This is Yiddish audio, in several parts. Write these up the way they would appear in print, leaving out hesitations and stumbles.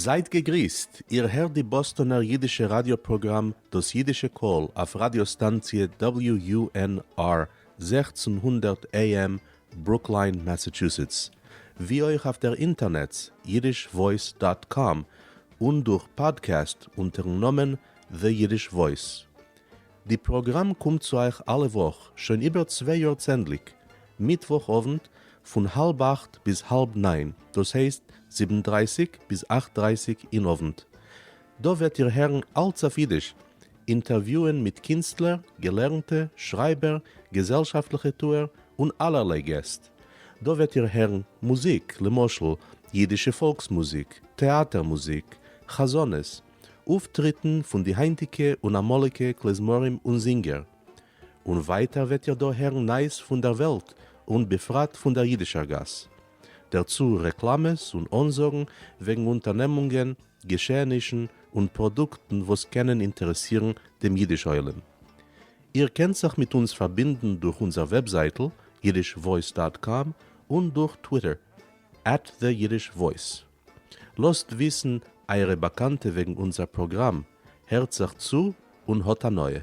זייט געגריסט, איר הערט די באסטאנער אידישע ראדיא פראגראם דאס אידישע קול אויף ראדיא סטאנציע WUNR 1600 AM ברוקליין מאסאטשוסעטס, ווי אויך אויף דער אינטערנעץ yiddishvoice dot com און דורך פאדקעסט אונטערן נאמען The Yiddish Voice. די פראגראם קומט צו אייך אלע וואך שוין איבער צוויי יאר צענדליג, מיטוואך אוונט פון האלב אכט ביז האלב ניין, דאס הייסט זיבן דרייסיג ביז אכט דרייסיג אין אוונט. דא וועט איר הערן אלץ אויף אידיש, אינטערוויוען מיט קינסטלער, געלערנטע, שרייבער, געזעלשאפטליכע טוער, און אלערליי געסט. דא וועט איר הערן מוזיק, למשל, אידישע פאלקס מוזיק, טעאטער מוזיק, חזנות, אויפטריטן פון די היינטיגע און אמאליגע כלי-זמרים און זינגער. און ווייטער וועט איר דא הערן נייעס פון דער וועלט און בפרט פון דער אידישער גאס. דערצו רעקלאמעס און אנזאגן וועגן אונטערנעמונגען, געשעענישן און פראדוקטן וואס קענען אינטערעסירן דעם אידיש עולם. איר קענט זיך מיט אונז פארבינדן דורך אונזער וועבזייטל yiddishvoice dot com און דורך טוויטער at the Yiddish Voice. לאזט וויסן אייערע באקאנטע וועגן אונזער פראגראם, הערט זיך צו און האט הנאה.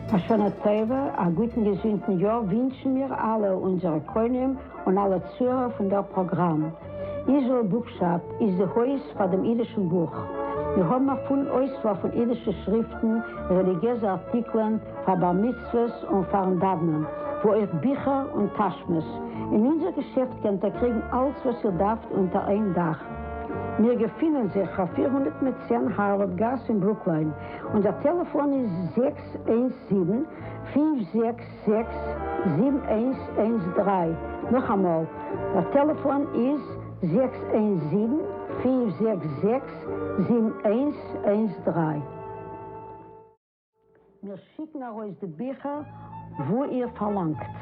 א שנה טובה, א גוטן געזונטן יאר ווינטשן מיר אלע אונזערע קונים און אלע צוהערער פון דער פראגראם. Israel Bookshop איז די הויז פאר דעם אידישן בוך. מיר האבן א פולן אויסוואל פון אידישע שריפטן, רעליגיעזע ארטיקלען, פאר בר מצוות און פארן דאוונען, וואו אויך ביכער און טאשמעס. אין אונזער געשעפט קענט איר קריגן אלץ וואס איר דארפט אונטער איין דאך. מיר געפינען זיך אויף 410 הארווארד גאס אין ברוקליין. אונזער טעלעפאן איז 617 566 7113. נאכאמאל, דער טעלעפאן איז 617 566 7113. מיר שיקן ארויס די ביכער וואו איר פארלאנגט.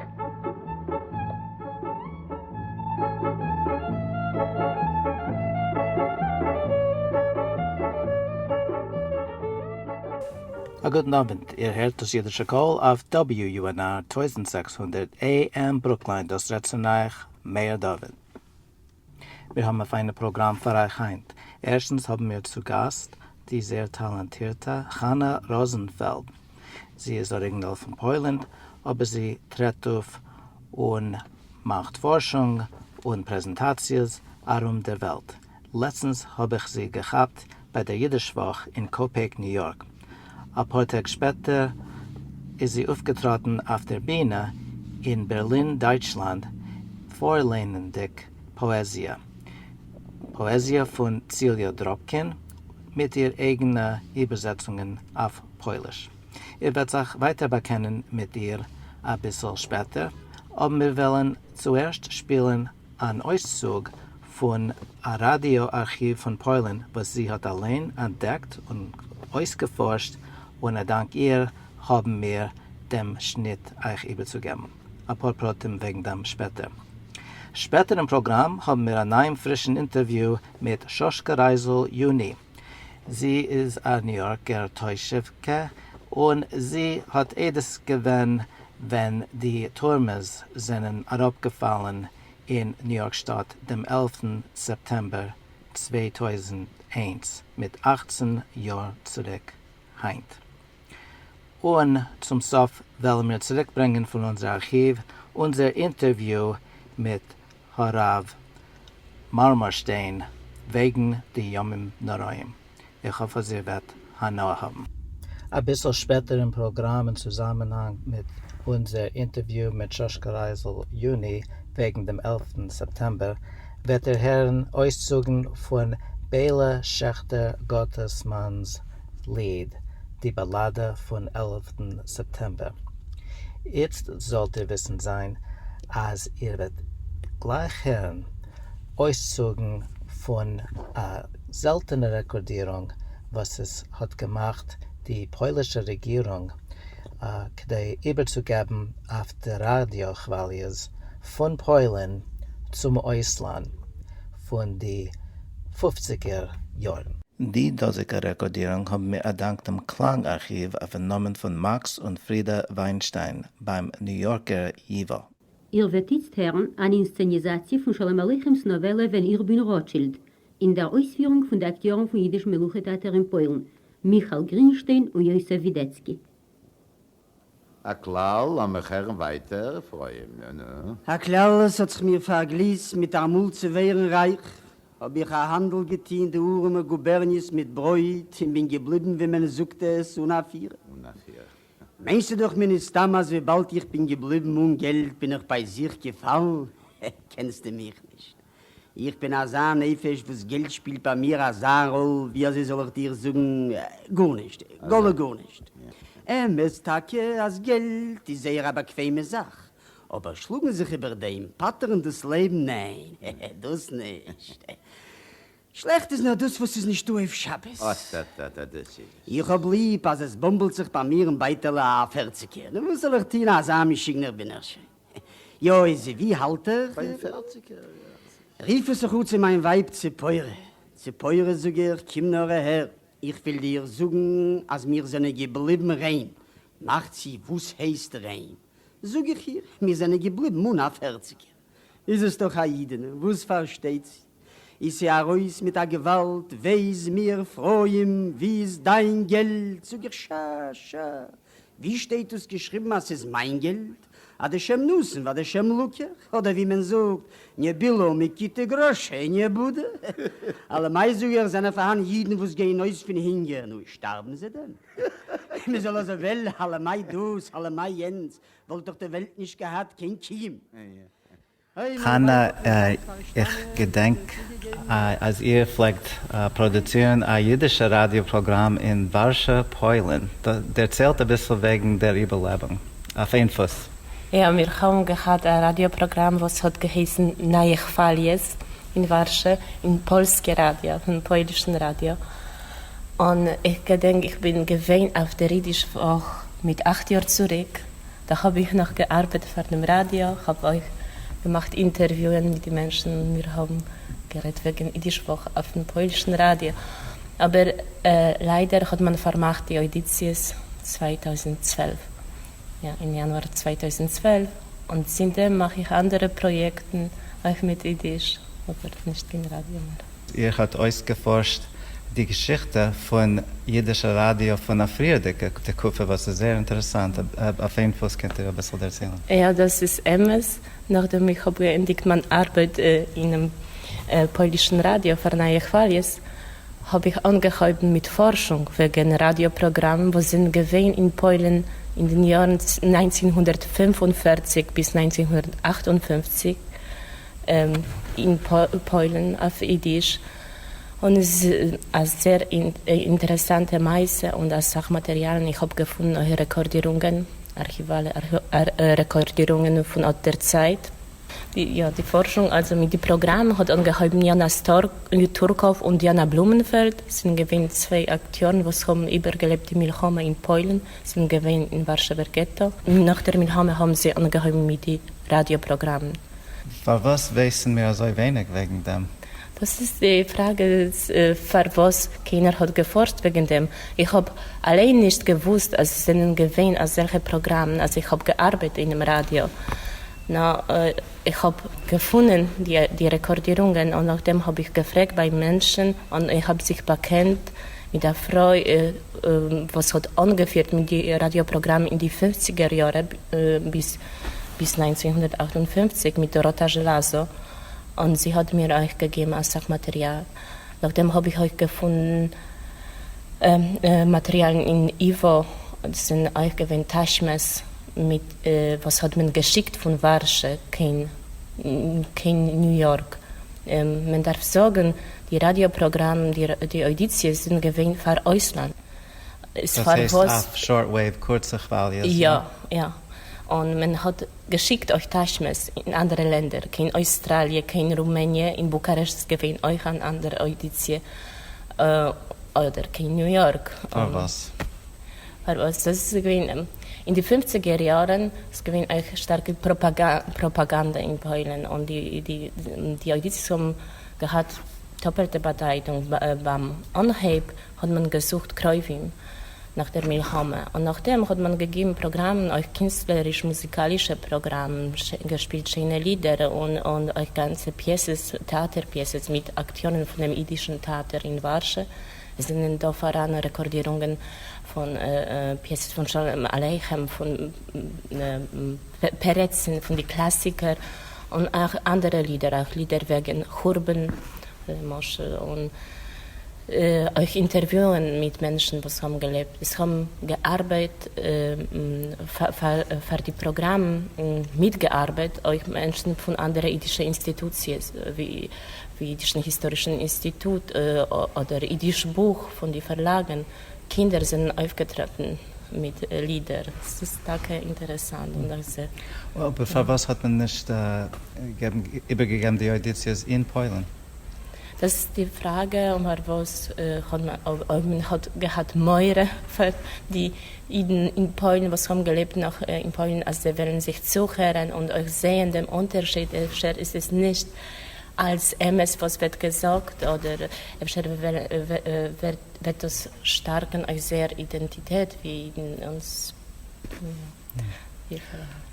א גוטן אוונט, איר הערט דאס אידישע קול אויף WUNR 1600 AM ברוקליין, דאס רעדט צו אייך מאיר דוד. מיר האבן א פיינע פראגראם פאר אייך היינט. ערשטנס האבן מיר צו גאסט די זייער טאלאנטירטע חנה ראזענפעלד. זי איז אריגינעל פון פוילן, אבער זי טרעט אויף און מאכט פארשונג און פרעזענטאציעס ארום דער וועלט. לעצטנס האב איך זי געכאפט ביי דער אידיש וואך אין קאופעיק ניו יארק. אפאר טעג שפעטער איז זי אויפגעטראטן אויף דער בינע אין בערלין דייטשלאנד פארליינענדיג פאעזיע. פאעזיע פון ציליא דראפקין מיט איר אייגענע איבערזעצונגען אויף פויליש. איר וועט זיך ווייטער באקענען מיט איר אביסל שפעטער, אבער מיר וועלן צוערשט שפילן אן אויסצוג פון א ראדיא ארכיוו פון פוילן וואס זי האט אליין אנטדעקט און אויסגעפארשט, און אדאנק איר האבן מיר דעם שניט אייך איבערצוגעבן. אפאר פרטים וועגן דעם שפעטער. שפעטער אין פראגראם האבן מיר א נייעם פרישן אינטערוויו מיט שושקע רייזל יוני. זי איז א ניו יארקער תושב'קע און זי האט עדות געווען ווען די טורמעס זענען אראפגעפאלן אין ניו יארק שטאט דעם עלפטן סעפטעמבער 2001 מיט 18 יאר צוריק היינט. און צום סוף וועלן מיר צוריקברענגען פון אונזער ארכיוו אונזער אינטערוויו מיט הרב מארמארשטיין וועגן די ימים נוראים. איך האף אז איר וועט הנאה האבן. אביסל שפעטער אין פראגראם אין צוזאמענהאנג מיט אונזער אינטערוויו מיט שושקע רייזל יוני וועגן דעם עלפטן סעפטעמבער וועט איר הערן אויסצוגן פון בעלע שעכטער גאטעסמאן'ס ליד די באלאדע פון עלפטן סעפטעמבער. איצט זאלט איר וויסן זיין אז איר וועט גלייך הערן אויסצוגן פון א זעלטענע רעקארדירונג וואס עס האט געמאכט די פוילישע רעגירונג כדי איבערצוגעבן אויף די ראדיא כוואליעס פון פוילן צום אויסלאנד פון די פופציגער יארן. די דאזיגע רעקארדירונג האבן מיר אדאנק דעם קלאנג ארכיוו אויפן נאמען פון מאקס און פרידא וויינשטיין ביים ניו יארקער ייווא. איר וועט איצט הערן אן אינסצעניזאציע פון שלום עליכמ'ס נאוועלע ווען איך בין ראטשילד. אין דער אויספירונג פון די אקטיארן פון יידישן מלוכה-טעאטער אין פוילן, מיכאל גרינשטיין און יוסף ווידעצקי. הכלל, לאמיך הערן ווייטער, אפרים, נו נו. הכלל, עס האט זיך מיר פארגליסט מיט א מאל צו ווערן רייך, האב איך א האנדל געטוהן די ארעמע גובערניעס מיט ברויט און בין געבליבן ווי מען זאגט עס אן א פירער. אן א פירער. מיינסטו דאך מן הסתם אז וויבאלד איך בין געבליבן אן געלט בין איך ביי זיך געפאלן? קענסטו מיך נישט. איך בין אזא נפש וואס געלט שפילט ביי מיר אזא ראל, ווי אזוי זאל איך דיר זאגן, גארנישט, גאלע גארנישט. אמת טאקע אז געלט איז זייער א באקוועמע זאך, אבער שלאגן זיך איבער דעם, פטר'ן דאס לעבן, ניין, דאס נישט. שלעכט איז נאר דאס וואס איז נישטא אויף שבת. אט אט אט אט דאס איז עס. איך האב ליב אז עס באמבלט זיך ביי מיר אין בייטעלע א פערציגער, נו וואס זאל איך טון אזא משוגענער בין איך שוין. יא איז ווי האלט איך? ביים פערציגער יא. רוף איך זיך אן צו מיין ווייב ציפורה, ציפורה זאג איך קום נאר אהער, איך וויל דיר זאגן אז מיר זענען געבליבן ריין, מאכט זי וואס הייסט ריין? זאג איך איר מיר זענען געבליבן אן א פערציגער, איז עס דאך א אידענע וואס פארשטייט זי? איז זי ארויס מיט א געוואלד, וויי איז מיר אפרים ווי איז דיין געלט? זאג איך שאַ שאַ ווי שטייט דאס געשריבן אז ס'איז מיין געלט? עד השם נתן ועד השם לקח, אדער ווי מען זאגט, ניע בילא מקיטע גראשע ניע בודע. הלמאי זאג איך זענען פארהאן אידן וואס גייען אויס פון הונגער, נו שטארבן זיי דען? מען זאל אזוי וועלן הלמאי דאס הלמאי יענץ, וואלט דאך די וועלט נישט געהאט קיין קיום. חנה, איך געדענק אז איר פלעגט פראדוצירן א אידישע ראדיא פראגראם אין ווארשע, פוילן. דערציילט אביסל וועגן דער איבערלעבונג אויף איין פוס. יא, מיר האבן געהאט א ראדיא פראגראם וואס האט געהייסן נייע כוואליעס אין ווארשע, אין פאלסקע ראדיא, אין פוילישן ראדיא. און איך געדענק איך בין געווען אויף דער אידיש וואך מיט אכט יאר צוריק, דא האב איך נאך געארבעט פאר דעם ראדיא, כ'האב אויך געמאכט אינטערוויוען מיט די מענטשן און מיר האבן גערעדט וועגן אידיש וואך אויפן פוילישן ראדיא, אבער ליידער האט מען פארמאכט די אוידיציעס 2012, יא אין יאנואר 2012, און זינט דעם מאך איך אנדערע פראיעקטן אויך מיט אידיש, אבער נישט קיין ראדיא מער. איר האט אויסגעפארשט די געשיכטע פון אידישע ראדיא פון א פריערדיגע תקופה וואס איז זייער אינטערעסאנט, אויף איין פוס קענט איר אביסל דערציילן? יא דאס איז אמת, נאכדעם איך האב געענדיגט מיין ארבעט אינעם פוילישן ראדיא פאר נייע כוואליעס האב איך אנגעהויבן מיט פארשונג וועגן ראדיא פראגראמען וואס זענען געווען אין פוילן אין די יארן 1945 ביז 1958, אין פוילן אויף אידיש, און עס איז א זעהר אינטערעסאנטע מעשה און אסאך מאטעריאלן, איך האב געפונען אויך רעקארדירונגען, ארכיוואלע רעקארדירונגען פון אט דער צייט. יא, די פארשונג אלזא מיט די פראגראם האט אנגעהויבן יאנא טורקאוו און דיאנא בלומענפעלד, זענען געווען צוויי אקטיארן וואס האבן איבערגעלעבט די מלחמה אין פוילן, זענען געווען אין ווארשעווער געטא, נאך דער מלחמה האבן זיי אנגעהויבן מיט די ראדיא פראגראמען. פארוואס ווייסן מיר אזוי ווייניג וועגן דעם? דאס איז די פראגע פארוואס קיינער האט געפארשט וועגן דעם. איך האב אליין נישט געוואוסט אז עס זענען געווען אזעלכע פראגראמען אז איך האב געארבעט אינעם ראדיא. נאר איך האב געפונען די רעקארדירונגען און נאכדעם האב איך געפרעגט ביי מענטשן און איך האב זיך באקענט מיט א פרוי וואס האט אנגעפירט מיט די ראדיא פראגראם אין די פופציגער יארן ביז ביז 1958 מיט דאראטא זשעלאזא און זי האט מיר אויך געגעבן אסאך מאטריאל. נאכדעם האב איך אויך געפונען מאטריאלן אין ייוואו, דאס זענען אויך געווען טאשמעס מיט וואס האט מען געשיקט פון ווארשע קיין קיין ניו יארק. מען דארף זאגן די ראדיא פראגראם די אוידיציעס זענען געווען פאר אויסלאנד. דאס הייסט אויף short wave קורצע כוואליעס? יא יא, און מען האט געשיקט אויך טאשמעס אין אנדערע לענדער, קיין אויסטראליע, קיין רומעניע, אין בוקארעשט איז געווען אויך אן אנדערע אוידיציע, אדער קיין ניו יארק. פארוואס? פארוואס? דאס איז געווען אין די פופציגער יארן, איז געווען אויך שטארקע פראפאגאנדע אין פוילן, און די אוידיציעס האבן געהאט טאפעלטע באדייטונג, ביים אנהייב האט מען געזוכט קרובים. נאך דער מלחמה. און נאכדעם האט מען געגעבן פראגראמען, אויך קינסטלעריש-מוזיקאלישע פראגראמען, געשפילט שיינע לידער און אויך גאנצע פיעסעס, טעאטער פיעסעס מיט אקטיארן פון דעם אידישן טעאטער אין ווארשע. עס זענען דא פאראן רעקארדירונגען פון פיעסעס פון שלום עליכם, פון פרצן, פון די קלאסיקער, און אויך אנדערע לידער, אויך לידער וועגן חורבן למשל, און אויך אינטערוויוען מיט מענטשן וואס האבן געלעבט, עס האבן געארבייט פאר די פראגראם, מיטגעארבייט אויך מענטשן פון אנדערע אידישע אינסטיטוציעס ווי אידישן היסטארישן אינסטיטוט אדער אידיש בוך פון די פארלאגן, קינדער זענען אויפגעטרעטן מיט לידער, ס'איז טאקע אינטערעסאנט און איך זע. אבער פארוואס האט מען נישט איבערגעגעבן די אוידיציעס אין פוילן? דאס איז די פראגע און פארוואס האט מען, אויב מען האט געהאט מורא פאר די אידן אין פוילן וואס האבן געלעבט נאך אין פוילן אז זיי וועלן זיך צוהערן און אויך זעהן דעם אונטערשיד, אפשר איז עס נישט אלץ אמת וואס ווערט געזאגט אדער אפשר וועט דאס שטארקן אויך זייער אידענטיטעט ווי אידן אונז.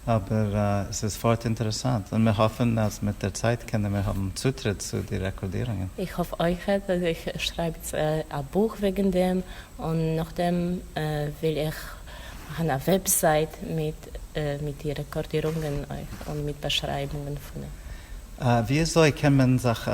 אבער עס איז פארט אינטערעסאנט, און מיר האפן אז מיט דער צייט קענען מיר האבן צוטריט צו די רעקארדירונגען. איך האף אויכעט אז איך שרייב איצט א בוך וועגן דעם, און נאכדעם וויל איך מאכן א website מיט מיט די רעקארדירונגען אויך, און מיט באשרייבונגען פון. וויאזוי קען מען זיך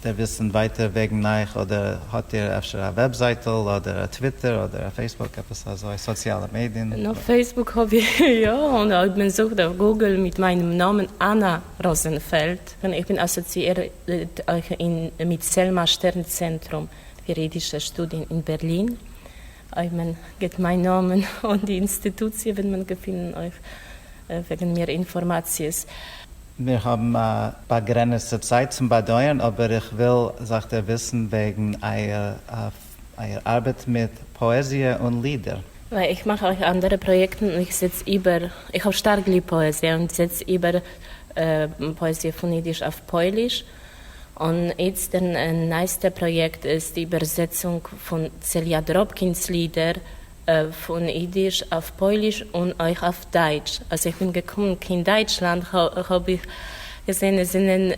דערוויסן ווייטער וועגן אייך, אדער האט איר אפשר א וועבזייטל אדער א טוויטער אדער א פעיסבוק עפעס אזוי סאציאלע מעדין? נאר פעיסבוק האב איך יא, און אויב מען זוכט אויף גוגל מיט מיינעם נאמען אנא ראזענפעלד, און איך בין אסאציאירט אויך אין מיט סעלמא שטערן צענטרום פאר אידישע שטודיען אין בערלין, אויב מען גיבט מיין נאמען און די אינסטיטוציע וועט מען געפינען אויך וועגן מיר אינפארמאציעס. מיר האבן א באגרעניצטע צייט צום באדויערן, אבער איך וויל זיך דערוויסן וועגן אייער ארבעט מיט פאעזיע און לידער. ווייל איך מאך אויך אנדערע פראיעקטן און איך זעץ איבער, איך האב שטארק ליב פאעזיע און זעץ איבער פאעזיע פון אידיש אויף פויליש, און איצט דער נייעסטער פראיעקט איז די איבערזעצונג פון צעליא דראבקינס לידער פון אידיש אויף פויליש און אויך אויף דייטש. אז איך בין געקומען קיין דייטשלאנד האב איך געזען עס זענען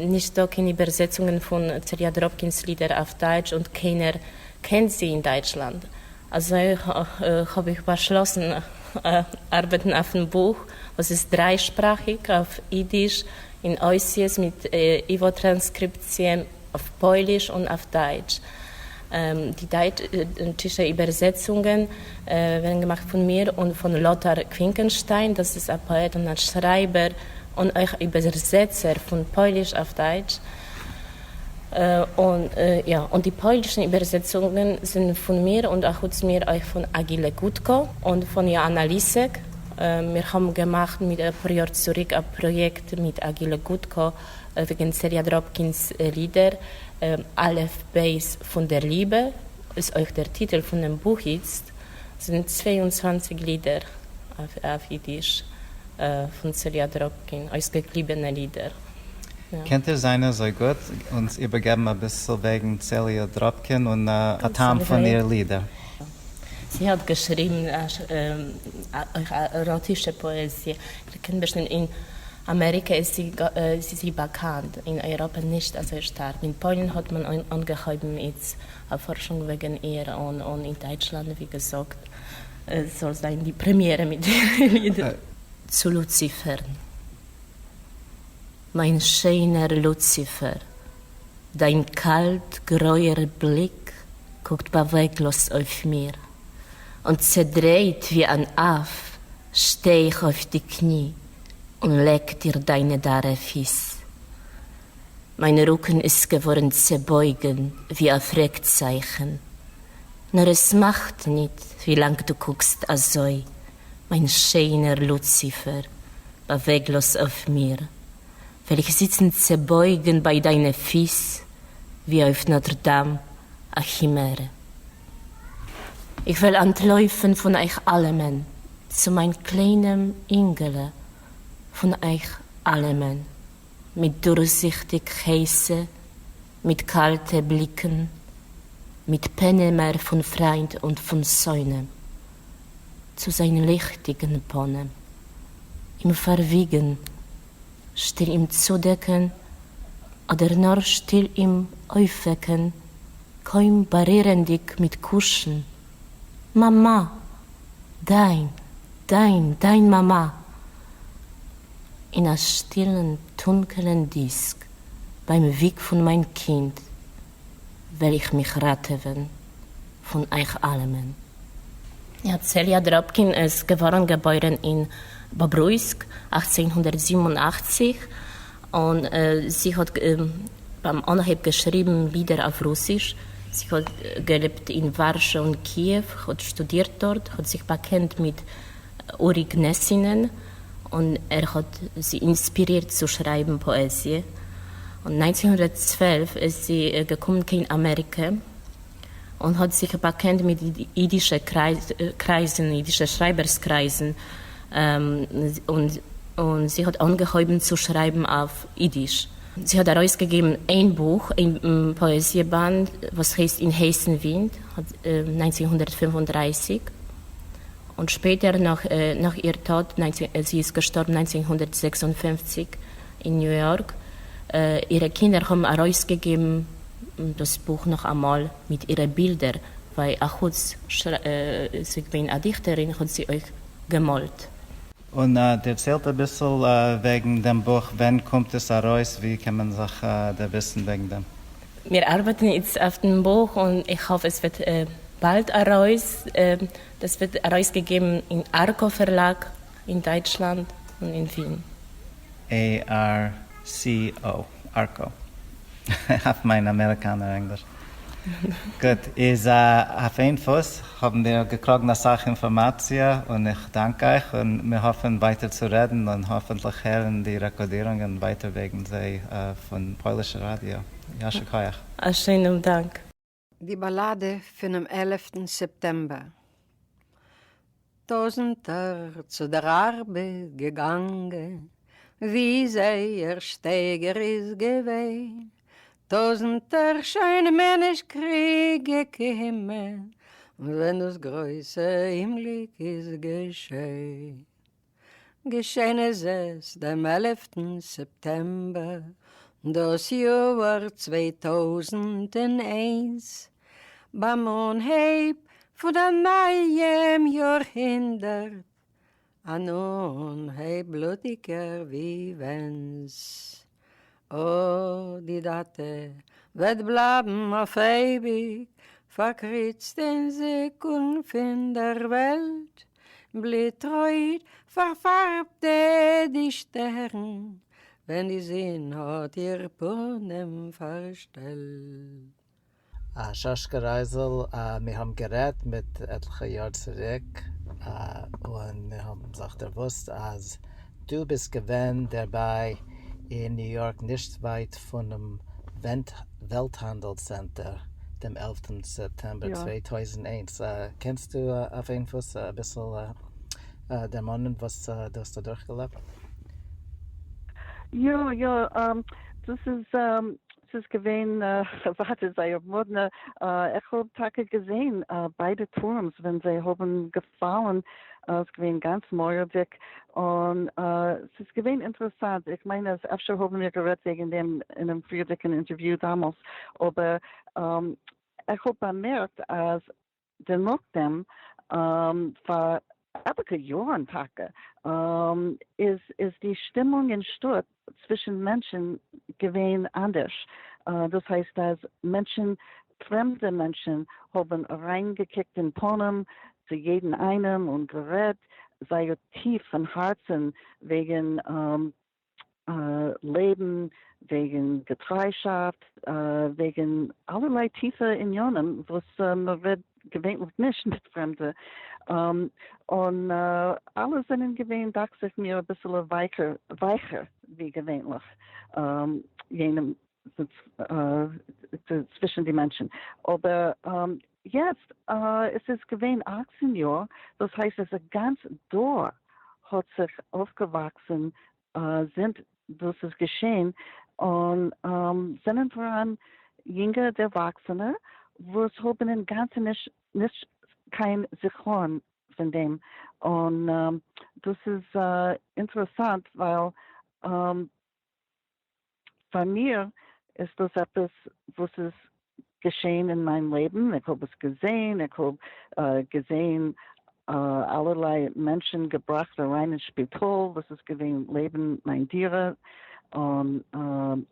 נישט דא קיין איבערזעצונגען פון צעליא דראבקינס לידער אויף דייטש און קיינער קענט זי אין דייטשלאנד. אזוי האב איך באשלאסן ארבעטן אויפן בוך וואס איז דריישפראכיג, אויף אידיש אין אותיות מיט ייוואו-טראנסקריפציע אויף פויליש און אויף דייטש. די דייטשישע איבערזעצונגען ווערן געמאכט פון מיר און פון לאטאר קווינקענשטיין, דאס איז א פאעט און א שרייבער און אויך איבערזעצער פון פויליש אויף דייטש. און יא, און די פוילישע איבערזעצונגען זענען פון מיר און אחוץ מיר אויך פון אגילה גוטקא און פון יאאנא ליסעק. מיר האבן געמאכט מיט אפאר יאר צוריק א פראיעקט מיט אגילה גוטקא וועגן צעליא דראבקינס לידער, אלף בית פון דער ליבע איז אויך דער טיטל פונעם בוך איצט, זענען 22 לידער אויף אידיש פון צעליא דראבקין, אויסגעקליבענע לידער. קענט איר זיין אזוי גוט אונז איבערגעבן אביסל וועגן צעליא דראבקין און א טעם פון איר לידער? זי האט געשריבן אויך עראטישע פאעזיע, איר קענט באשטימט אין אמעריקע איז זי באקאנט, אין אייראפע נישט אזוי שטארק, אין פוילן האט מען אנגעהויבן איצט א פארשונג וועגן איר, און אין דייטשלאנד ווי געזאגט זאל זיין די פרעמיערע מיט אירע לידער. צו לוציפערן. מיין שיינער לוציפער, דיין קאלט גרויער בליק קוקט באוועגלאז אויף מיר, און צעדרייט ווי אן אף שטיי איך אויף די קני און לעק דיר דיינע דארע פיס. מיין רוקן איז געווארן צעבויגן ווי א פרעג-צייכן, נאר עס מאכט ניט ווילאנג דו קוקסט אזוי, מיין שיינער לוציפער, באוועגלאז אויף מיר, וועל איך זיצן צעבויגן ביי דיינע פיס, ווי אויף נאטרדאם א כימערע. איך וועל אנטלויפן פון אייך אלעמען צו מיין קליינעם אינגעלע, פון אייך אלעמען, מיט דורכזיכטיג הייסע, מיט קאלטע בליקן. מיט פּענעמער פֿון פֿרײַנד און פֿון שׂונאים צו זײַן ליכטיקן פּנים אים פֿאַרװיגן, שטיל אים צודעקן אָדער נאָר שטיל אים אױפֿװעקן, קױם באַרירנדיק מיט קושן, מאַמאַ! דײַן, דײַן, דײַן מאַמאַ! אין אַ שטילן טונקעלן דיסק בײַם װיג פֿון מײַן קינד וועל איך מיך ראטעווען פון אייך אלעמען. יא, צעליא דראבקין איז געווארן געבוירן אין באברויסק, 1887, און זי האט ביים אנהייב געשריבן לידער אויף רוסיש. זי האט געלעבט אין ווארשע און קיעוו, האט שטודירט דארט, האט זיך באקענט מיט אורי גנעסינען און ער האט זי אינספירירט צו שרייבן פאעזיע. און 1912 איז זי געקומען קיין אמעריקע און האט זיך באקענט מיט אידישע קרייזן, אידישע שרייבערס קרייזן, און זי האט אנגעהויבן צו שרייבן אויף אידיש. זי האט ארויסגעגעבן איין בוך, איין פאעזיע באנד, וואס הייסט אין הייסן ווינט, 1935. און שפעטער נאך איר טויט, זי איז געשטארבן 1956 אין ניו יארק, אירע קינדער האבן ארויסגעגעבן דאס בוך נאכאמאל מיט אירע בילדער, ווייל אחוץ זי געווען א דיכטערין האט זי אויך געמאלט. און דערציילט אביסל וועגן דעם בוך, ווען קומט עס ארויס, ווי קען מען זיך דערוויסן וועגן דעם? מיר ארבעטן איצט אויף דעם בוך און איך האף עס וועט באלד ארויס, דאס ווערט ארויסגעגעבן אין ארקא פארלאג אין דייטשלאנד און אין ווין. ARCO, ארקא, אויף מיין אמעריקאנער ענגליש. גוט, איז אויף איין פוס האבן מיר געקראגן אסאך אינפארמאציע און איך דאנק אייך און מיר האפן ווייטער צו רעדן און האפנטליך הערן די רעקארדירונגען ווייטער וועגן זיי פון פוילישע ראדיא. יישר כח. א שיינעם דאנק. די באלאדע פונעם עלפטן סעפטעמבער. טויזנטער צו דער ארבעט געגאנגען, ווי זייער שטייגער איז געווען, טויזנטער שוין מער נישט קריג געקומען, ווען דאס גרויסע אומגליק איז געשען. געשען איז עס דעם עלפטן סעפטעמבער דאס יאהר 2001, ביים אנהייב פון א נייעם יארהונדערט, אן אנהייב בלוטיגער ווי ווענס. אָ, די דאטע וועט בלייבן אויף אייביג פארקריצט אין זיכרון פון דער וועלט, בלוט-רויט פארפארבטע די שטערן, ווען די זון האט איר פנים פארשטעלט. שאשקע רייזל, מיר האבן גערעדט מיט עטליכע יאר צוריק, און מיר האבן זיך דערוואוסט אז דו ביסט געווען דערביי אין ניו יארק נישט ווייט פונעם וועלטהאנדל צענטער דעם עלפטן סעפטעמבער 2001. קענסטו אויף איין פוס אביסל דערמאנען וואס דו האסט אדורכגעלעבט? יא יא, דאס איז ס'איז געווען ווייטער זייער מאדנע, איך האב טאקע געזען ביידע טורעמס ווען זיי האבן געפאלן, ס'איז געווען גאנץ מורא'דיג, און ס'איז געווען אינטערעסאנט, איך מיין אז אפשר האבן מיר גערעדט וועגן דעם אינעם פריערדיגן אינטערוויו דאמאלס, אבער איך האב באמערקט אז דערנאכדעם פאר עטליכע יארן טאקע איז איז די שטימונג אין שטאט צווישן מענטשן געווען אנדערש, דאס הייסט אז מענטשן, פרעמדע מענטשן האבן אריינגעקוקט אין פנים צו יעדן איינעם און גערעדט זייער טיף פון הארצן וועגן לעבן, וועגן געטריישאפט, וועגן אלערליי טיפע עניינים וואס מען רעדט געווענליך נישט מיט פרעמדע, און אלע זענען געווען דאכט זיך מיר אביסעלע ווייכער ווי געווענליך יענעם צווישן די מענטשן, אבער יעצט עס איז געווען 18 יאר, דאס הייסט אז א גאנץ דור האט זיך אויפגעוואקסן זינט דאס איז געשען, און זענען פאראן יונגע דערוואקסענע. וואס האבן אינגאנצן נישט נישט קיין זכרון פון דעם, און דאס איז אינטערעסאנט ווייל פאר מיר איז דאס עפעס וואס איז געשען אין מיין לעבן, איך האב עס געזען, איך האב געזען אלערליי מענטשן געבראכט אריין אין שפיטאל וואס איז געווען לעבן מיין דירה, און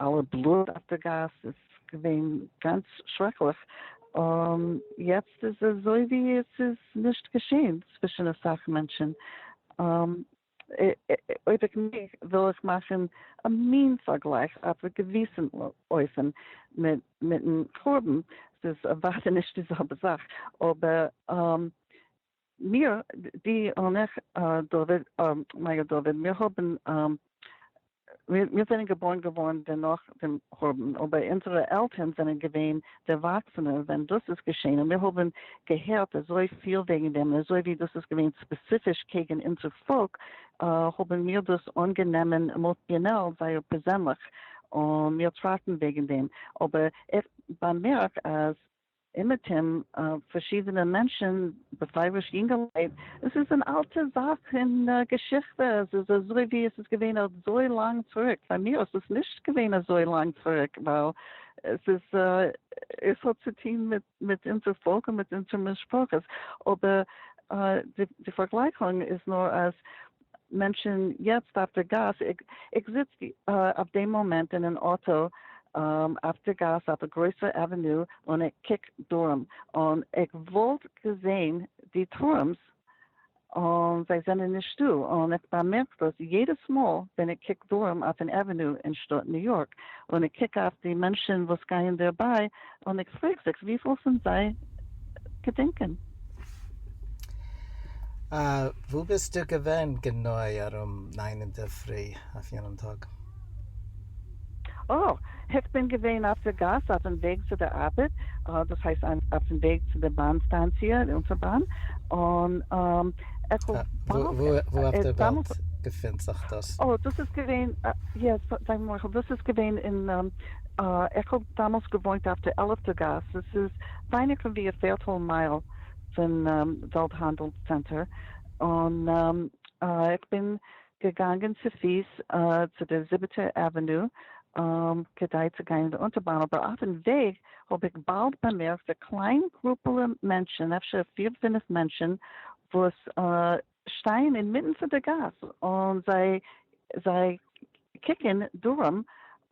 אלע בלוט אויף די גאס, עס איז געווען גאנץ שרעקליך, און יעצט איז אזוי ווי עס איז נישט געשען צווישן אסאך מענטשן. אויב איך מעג וויל איך מאכן א מין פארגלייך אויף א געוויסן אופן מיטן חורבן, ס'איז אוודאי נישט די זעלבע זאך, אבער מיר, דו און איך, דוד, מאיר דוד, מיר האבן מיר זענען געבוירן געווארן דערנאך דעם חורבן, אבער אונזערע עלטערן זענען געווען דערוואקסענע ווען דאס איז געשען, און מיר האבן געהערט אזוי פיל וועגן דעם, און אזוי ווי דאס איז געווען ספעציפיש קעגן אונזער פאלק, האבן מיר דאס אנגענומען עמאציאנעל זייער פערזענליך, און מיר טראכטן וועגן דעם, אבער איך באמערק אז אומעטום פארשידענע מענטשן, בפירוש יונגעלייט, עס איז אן אלטע זאך אין געשיכטע, עס איז אזוי ווי עס איז געווען אזוי לאנג צוריק, פאר מיר איז עס נישט געווען אזוי לאנג צוריק, ווייל עס איז עס האט צו טון מיט מיט אונזער פאלק און מיט אונזער משפחות, אבער די פארגלייכונג איז נאר אז מענטשן יעצט אויף די גאס, איך זיץ אויף דעם מאמענט אין אן אויטא אויף די גאס אויף א גרויסע avenue און איך קוק דרום און איך וואלט געזען די טורעמס און זיי זענען נישטא און איך באמערק דאס יעדעס מאל ווען איך קוק דרום אויף אן avenue אין שטאט ניו יארק און איך קוק אויף די מענטשן וואס גייען דערביי און איך פרעג זיך וויפיל פון זיי געדענקען. וואו ביסטו געווען גענוי ארום ניין אינדערפרי אויף יענעם טאג? אה, איך בין געווען אויף דער גאס אויפן וועג צו דער ארבעט, דאס הייסט אויפן וועג צו דער באן סטאנציע, אונטערבאן, און איך האב באלד. וואו אויף דער וועלט געפינט זיך דאס? אה, דאס איז געווען, יא, זיי מוחל, דאס איז געווען אין, איך האב דאמאלס געוואוינט אויף דער עלפטער גאס, עס איז ווייניגער ווי א פערטל מייל פון וועלט האנדל צענטער, און איך בין געגאנגען צופיס צו דער זיבעטער avenue כדי צו גיין אין די אונטערבאן, אבער אויפן וועג האב איך באלד באמערקט א קליין גרופעלע מענטשן, אפשר פיר פינף מענטשן, וואס שטייען אינמיטן פון די גאס און זיי זיי קוקן דרום,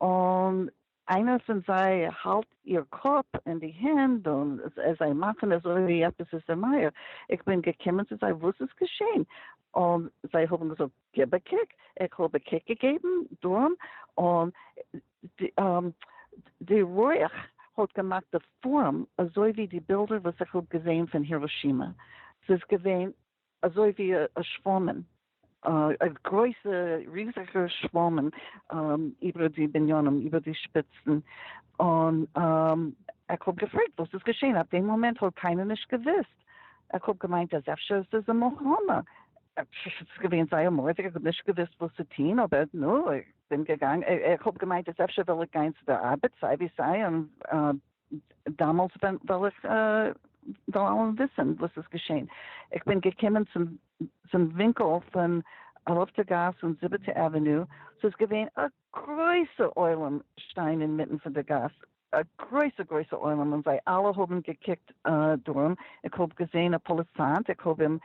און איינער פון זיי האלט איר קאפ אין די הענט און זיי מאכן אזוי ווי עפעס איז דער מאיר, איך בין געקומען צו זיי וואס איז געשען? און זיי האבן געזאגט גיב א קוק, איך האב א קוק געגעבן דרום און די רויעך האט געמאכט די פארעם אזוי ווי די בילדער וואס איך האב געזען פון היראשימא, ס'איז געווען אזוי ווי א שוואמען, א גרויסע ריזיגע שוואמען איבער די בנינים, איבער די שפיצן, און איך האב געפרעגט וואס איז געשען, אויף דעם מאמענט האט קיינער נישט געוואוסט, איך האב געמיינט אז אפשר איז עס א מלחמה, עס איז געווען זייער מורא'דיג, איך האב נישט געוואוסט וואס צו טון, אבער נו, איך בין געגאנגען, איך האב געמיינט אז אפשר וועל איך גיין צו דער ארבעט סיי ווי סיי, און דאמאלס וועל איך וועל אלעם וויסען וואס איז געשען. איך בין געקומען צום צום ווינקל פון עלפטע גאס און זיבעטע avenue, ס'איז געווען א גרויסע עולם שטיין אינמיטן פון די גאס, א גרויסע גרויסע עולם, און זיי אלע האבן געקוקט דרום, איך האב געזען א פאליצאנט, איך האב אים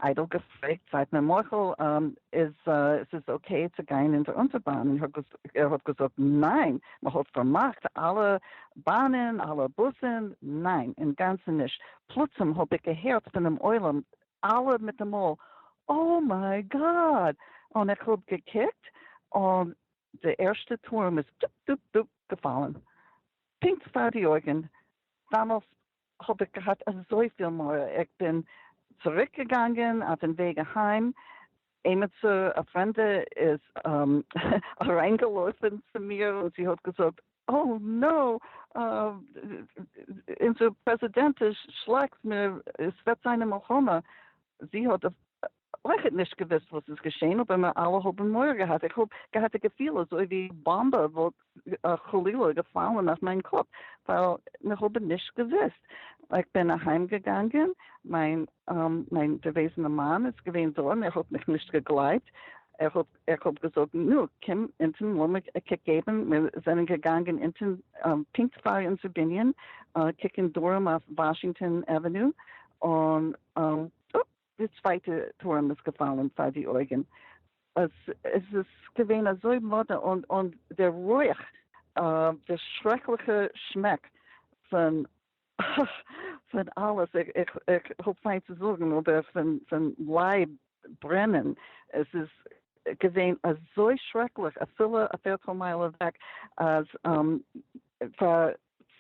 איידל געפרעגט, זייט מיר מוחל, איז עס איז okay צו גיין אין דער אונטערבאן? און ער האט געזאגט ניין, מען האט פארמאכט אלע באנען, אלע בוסן, ניין, אינגאנצן נישט. פלוצים האב איך געהערט פונעם עולם, אלע מיטאמאל, oh my God! און איך האב געקוקט, און די ערשטע טורעם איז טופ טופ טופ געפאלן, פונקט פאר די אויגן, דאמאלס האב איך געהאט אזויפיל מורא, איך בין צוריק געגאנגען אויפן וועג אהיים, עימיצער א פרעמדע איז אריינגעלויפן צו מיר און זי האט געזאגט, oh no, אונזער פרעזידענט שלאגט מיר, עס וועט זיין א מלחמה, זי האט. אויכעט נישט געוואוסט וואס איז געשען, אבער מיר אלע האבן מורא געהאט, איך האב געהאט א געפיל אזוי ווי א באמבע וואלט חלילה געפאלן אויף מיין קאפ, ווייל מיר האבן נישט געוואוסט. איך בין אהיים געגאנגען, מיין מיין געוועזענע מאן איז געווען דא און ער האט מיך נישט געגלייבט, ער האט איך האב געזאגט נו קום אונטן לאמיר א קוק געבן, מיר זענען געגאנגען אונטן פונקט פאר אונזער בנין קוקן דרום אויף וואשינגטאן עוועניו און אופ די צווייטע טורעם איז געפאלן פאר די אויגן, עס איז געווען אזוי מאדנע און און דער רויך דער שרעקליכע שמעק פון פון אלעס, איך האב פיינט צו זאגן אבער פון לייב ברענען, עס איז געווען אזוי שרעקליך אפילו א פערטל מייל אוועק אז פאר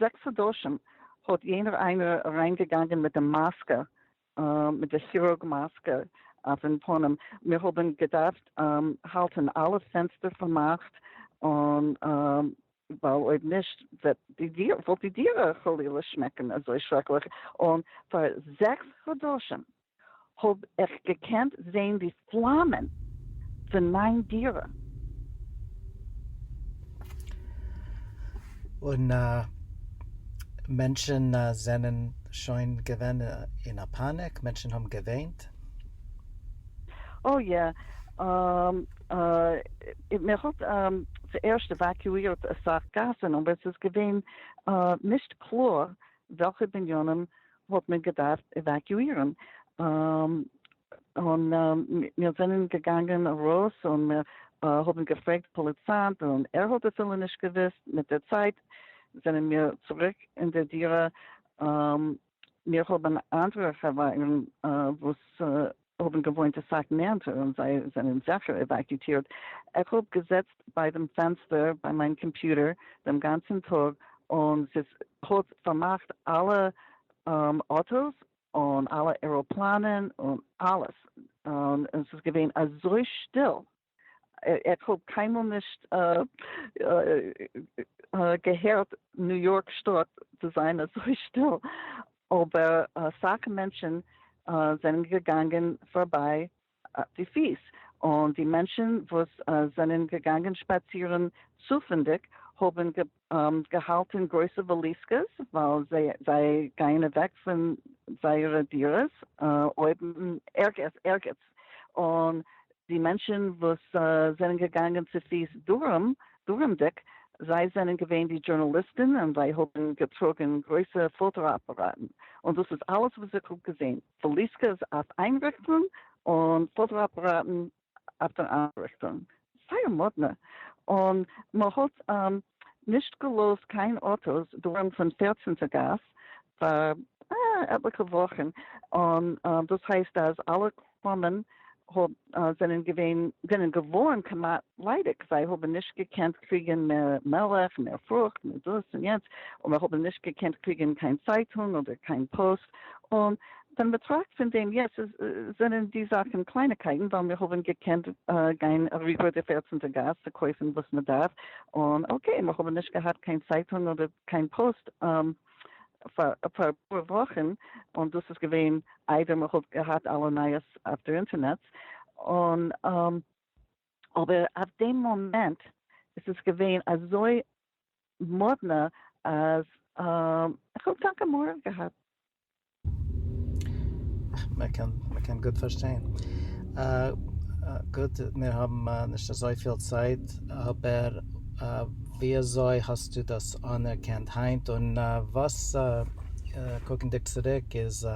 זעקס חדשים האט יענער איינער אריינגעגאנגען מיט די מאסקע, מיט די כירורג מאסקע אויפן פנים, מיר האבן געדארפט האלטן אלע פענסטער פארמאכט און ווייל אויב נישט וועט די דירה, וואלט די דירה חלילה שמעקן אזוי שרעקליך, און פאר זעקס חדשים האב איך געקענט זעהן די פלאמען פון מיין דירה. און מענטשן זענען שוין געווען אין א פאניק, מענטשן האבן געוויינט. אוי יא, מען האט צוערשט עוואקיואירט אסאך גאסן אבער עס איז געווען נישט קלאר וועלכע בנינים האט מען געדארפט עוואקיואירן, און מיר זענען געגאנגען ארויס און מיר האבן געפרעגט פאליצאנט און ער האט אפילו נישט געוואוסט, מיט דער צייט זענען מיר צוריק אין דער דירה, מיר האבן אנדערע חברים וואס האבן געוואוינט אסאך נענטער און זיי זענען זיכער עוואקיוטירט, איך האב געזעצט ביי דעם פענסטער ביי מיין קאמפיוטער דעם גאנצן טאג און ס'איז האט פארמאכט אלע אויטאס און אלע עראפלאנען און אלעס, און ס'איז געווען אזוי שטיל, איך האב קיינמאל נישט געהערט ניו יארק שטאט צו זיין אזוי שטיל, אבער אסאך מענטשן זענען געגאנגען פארביי די פיס, און די מענטשן וואס זענען געגאנגען שפאצירן צפונדיג האבן געהאלטן גרויסע וואליזקעס ווייל זיי גייען אוועק פון זייערע דירות אויב ערגעץ ערגעץ, און די מענטשן וואס זענען געגאנגען צופיס דרום דרומדיג זיי זענען געווען די דזשורנאליסטן און זיי האבן געטראגן גרויסע פאטא-אפאראטן, און דאס איז אלעס וואס איך האב געזען, וואליזקעס אויף איין ריכטונג און פאטא-אפאראטן אויף דער אנדערע ריכטונג. זייער מאדנע. און מען האט נישט געלאזט קיין אויטאס דרום פון פערצנטע גאס פאר עטליכע וואכן, און דאס הייסט אז אלע קראמען זענען געווען זענען געווארן כמעט ליידיג, זיי האבן נישט געקענט קריגן מער מילך, מער פרוכט, מער דאס און יענץ, און מען האבן נישט געקענט קריגן קיין צייטונג אדער קיין פאסט, און ווען מען טראכט פון דעם יעצט זענען די זאכן קלייניקייטן ווייל מיר האבן געקענט גיין אריבער די פערצנטע גאס צו קויפן וואס מען דארף, און okay מיר האבן נישט געהאט קיין צייטונג אדער קיין פאסט פאר אפאר וואכן, און דאס איז געווען איידער מען האט געהאט אלע נייעס אויף דער אינטערנעט, און אבער אויף דעם מאמענט איז עס געווען אזוי מאדנע אז איך האב טאקע מורא געהאט. מען קען מען קען גוט פארשטיין. גוט מיר האבן נישט אזויפיל צייט אבער ווי אזוי האסטו דאס אנערקענט היינט און וואס קוקנדיג צוריק איז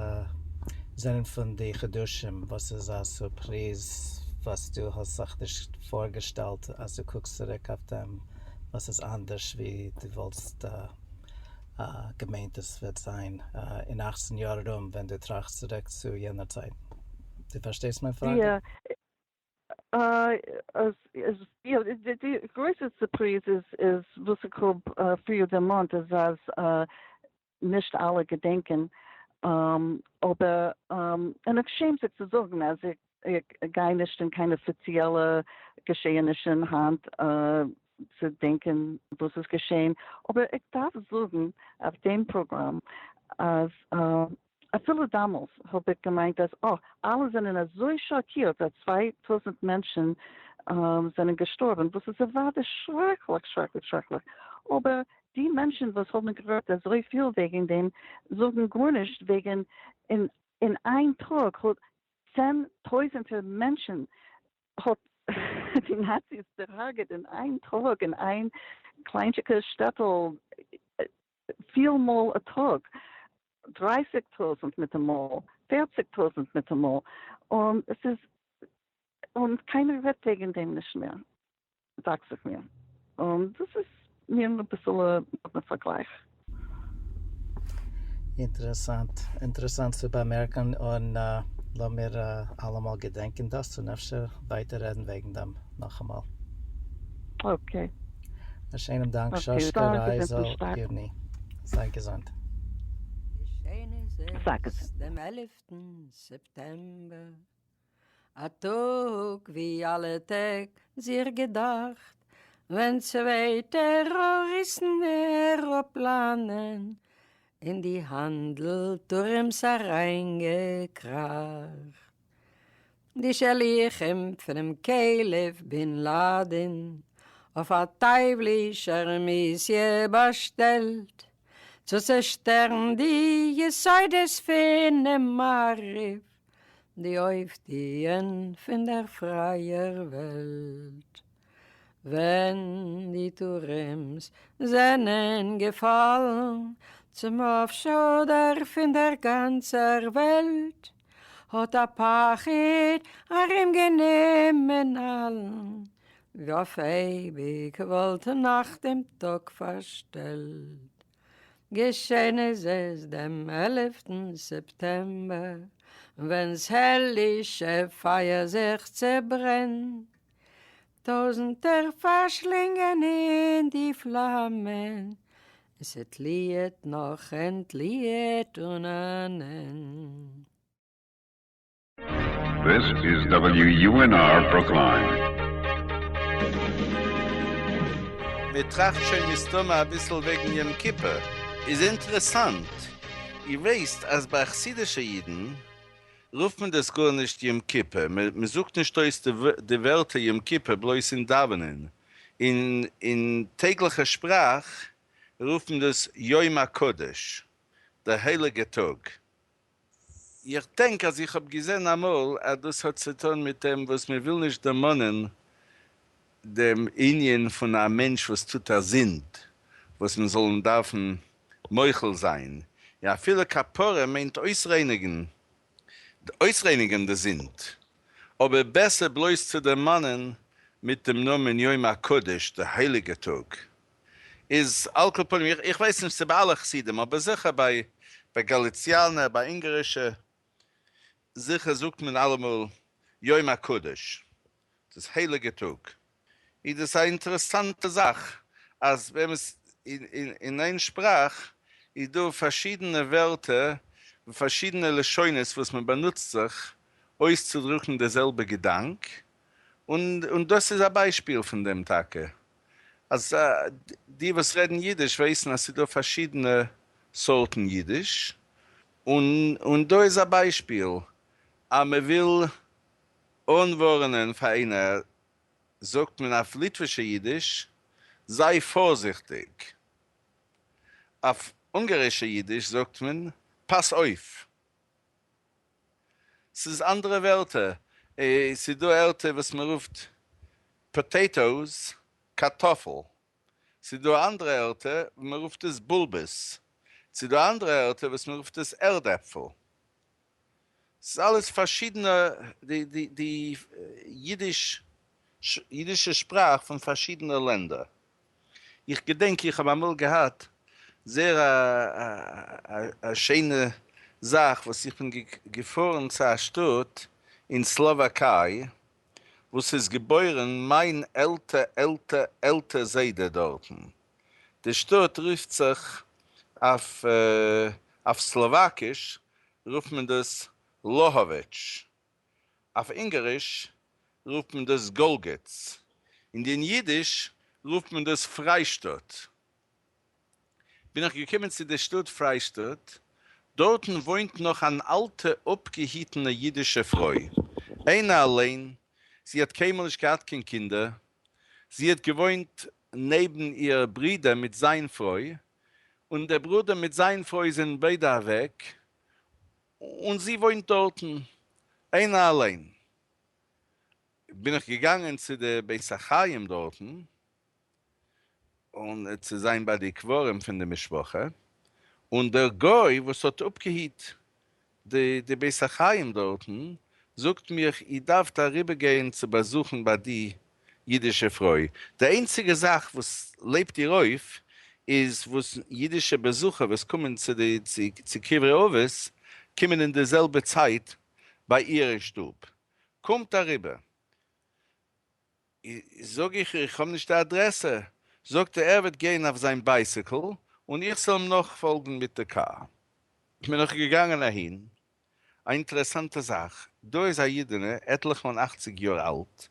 זענען פון די חידושים וואס איז א סורפריז וואס דו האסט זיך נישט פארגעשטעלט אז דו קוקסט צוריק אויף דעם וואס איז אנדערש ווי דו וואלסט געמיינט עס וועט זיין אין 18 יאר ארום ווען דו טראכסט צוריק צו יענער צייט? דו פארשטייסט מיין פראגע? יא, די גרויסע סורפריז איז וואס איך האב פריער דערמאנט איז אז נישט אלע געדענקען, אבער און איך שעם זיך צו זאגן אז איך גיי נישט אין קיין אפיציעלע געשעענישן היינט צו דענקען וואס איז געשען, אבער איך דארף זאגן אויף דעם פראגראם אז. אפילו דאמאלס האב איך געמיינט אז אה, אלע זענען אזוי שאקירט אז 2000 מענטשן זענען געשטארבן, וואס איז אוודאי שרעקליך שרעקליך שרעקליך, אבער די מענטשן וואס האבן גערעדט אזויפיל וועגן דעם זאגן גארנישט וועגן אין איין טאג האט צען טויזענטער מענטשן האט די נאציס דערהארגעט אין איין טאג אין איין קליינטשיקע שטעטל פיל מאל א טאג, 30 טויזענט מיטאמאל, 40 טויזענט מיטאמאל, און עס איז און קיינער רעדט וועגן דעם נישט מער דאכט זיך מיר, און דאס איז מיר אביסעלע מאדנע פארגלייך. אינטערעסאנט, אינטערעסאנט צו באמערקן, און לאמיר אלעמאל געדענקען דאס, און אפשר ווייטער רעדן וועגן דעם נאכאמאל. Okay. א שיינעם דאנק שושקע רייזל ירני. זיי געזונט. געשען איז עס דעם עלפטן סעפטעמבער, א טאג ווי אלע טעג זיך געדאכט, ווען צוויי טעראריסטן עראפלאנען אין די האנדל טורעמס אריינגעקראכט. די שליחים פונעם כלב בין לאדין אויף א טייוולישער מיסיע באשטעלט צו צעשטערן די יסודות פונעם מערב, די אויפטוען פון דער פרייער וועלט. ווען די טורעמס זענען געפאלן צום אויפשוידער פון דער גאנצער וועלט, האט א פחד ארומגענומען אלן, ווי אויף אייביג וואלט נאכט דעם טאג פארשטעלט. געשען איז עס דעם עלפטן סעפטעמבער, ווען ס'העלישע פייער זיך צעברענט, טויזנטער פארשלינגען אין די פלאמען, ס'טליעט נאך און טליעט אן אן ענד. This is WUNR Brookline. מען טראכט שוין מסתמא אביסל וועגן יום כיפור. איז אינטערעסאנט, איר ווייסט אז ביי חסידישע אידן רופט מען דאס גארנישט יום כיפור, מען זאגט נישט אויס די ווערטער יום כיפור בלויז אין דאווענען, אין טעגליכע שפראך רופט מען דאס יום הקדוש, דער הייליגער טאג. איך דענק אז איך האב געזען אמאל אז דאס האט צו טון מיט דעם וואס מען וויל נישט דערמאנען דעם ענין פון א מענטש וואס טוט א זינד וואס מען זאל אים דארפן מוחל זיין, און אפילו כפרה מיינט אויסרייניגן אויסרייניגן די זינד, אבער בעסער בלויז צו דערמאנען מיט דעם נאמען יום הקדוש, די הייליגע טאג. איז על כל פנים, איך ווייס נישט צו ביי אלע חסידים, אבער זיכער ביי ביי גאליציאנער, ביי אונגארישע, זיכער זאגט מען אלעמאל יום הקדוש, דאס הייליגע טאג. איז דאס א אינטערעסאנטע זאך אז באמת אין איין שפראך איז דא פארשידענע ווערטער און פארשידענע לשונות וואס מען באנוצט זיך אויסצודרוקן די זעלבע געדאנק, און דאס איז א ביישפיל פון דעם טאקע, אז די וואס רעדן אידיש ווייסן אז ס'איז דא פארשידענע סארטן אידיש, און דא איז א ביישפיל אז מען וויל אנווארענען פאר איינער זאגט מען אויף ליטווישע אידיש זיי פארזיכטיג, אויף אונגארישע אידיש זאגט מען פאס אויף. ס'איז אנדערע ווערטער, ס'איז דא ערטער וואס מען רופט potatoes קארטאפל, ס'איז דא אנדערע ערטער וואו מען רופט עס בולבעס, ס'איז דא אנדערע ערטער וואס מען רופט עס ערדעפל. ס'איז אלעס פארשידענע די די די אידיש אידישע שפראך פון פארשידענע לענדער. איך געדענק איך האב אמאל געהאט זייער א א שיינע זאך וואס איך בין געפארן צו א שטאט אין סלאוואקיי וואס איז געבוירן מיין עלטער עלטער עלטער זיידע דארטן. די שטאט רופט זיך אויף אויף סלאוואקיש רופט מען דאס לאהאוויטש, אויף אונגאריש רופט מען דאס גאלגעץ, און אין אידיש רופט מען דאס פריישטאט. בין איך געקומען צו די שטאט פריישטאט, דארטן וואוינט נאך אן אלטע אפגעהיטענע אידישע פרוי, איינע אליין, זי האט קיינמאל נישט געהאט קיין קינדער, זי האט געוואוינט נעבן איר ברודער מיט זיין פרוי, און דער ברודער מיט זיין פרוי זענען ביידע אוועק, און זי וואוינט דארטן איינע אליין. בין איך געגאנגען צו די בית החיים דארטן, און צו זיין ביי די קברים פון די משפחה, און דער גוי וואס האט אפגעהיט די די בית החיים דארטן זאגט מיך איר דארפט אריבער גיין צו באזוכן ביי די אידישע פרוי, די איינציגע זאך וואס לעבט איר אויף איז וואס אידישע באזוכער וואס קומען צו די צו קברי אבות קומען אין די זעלבע צייט ביי איר אין שטוב, קומט אריבער. זאג איך איך האב נישט די אדרעסע, זאגט ער ער וועט גיין אויף זיין בייסיקל און איך זאל אים נאכפאלגן מיט די קאר. בין איך געגאנגען אהין, א אינטערעסאנטע זאך, דא איז א אידענע עטליכע און אכציג יאר אלט,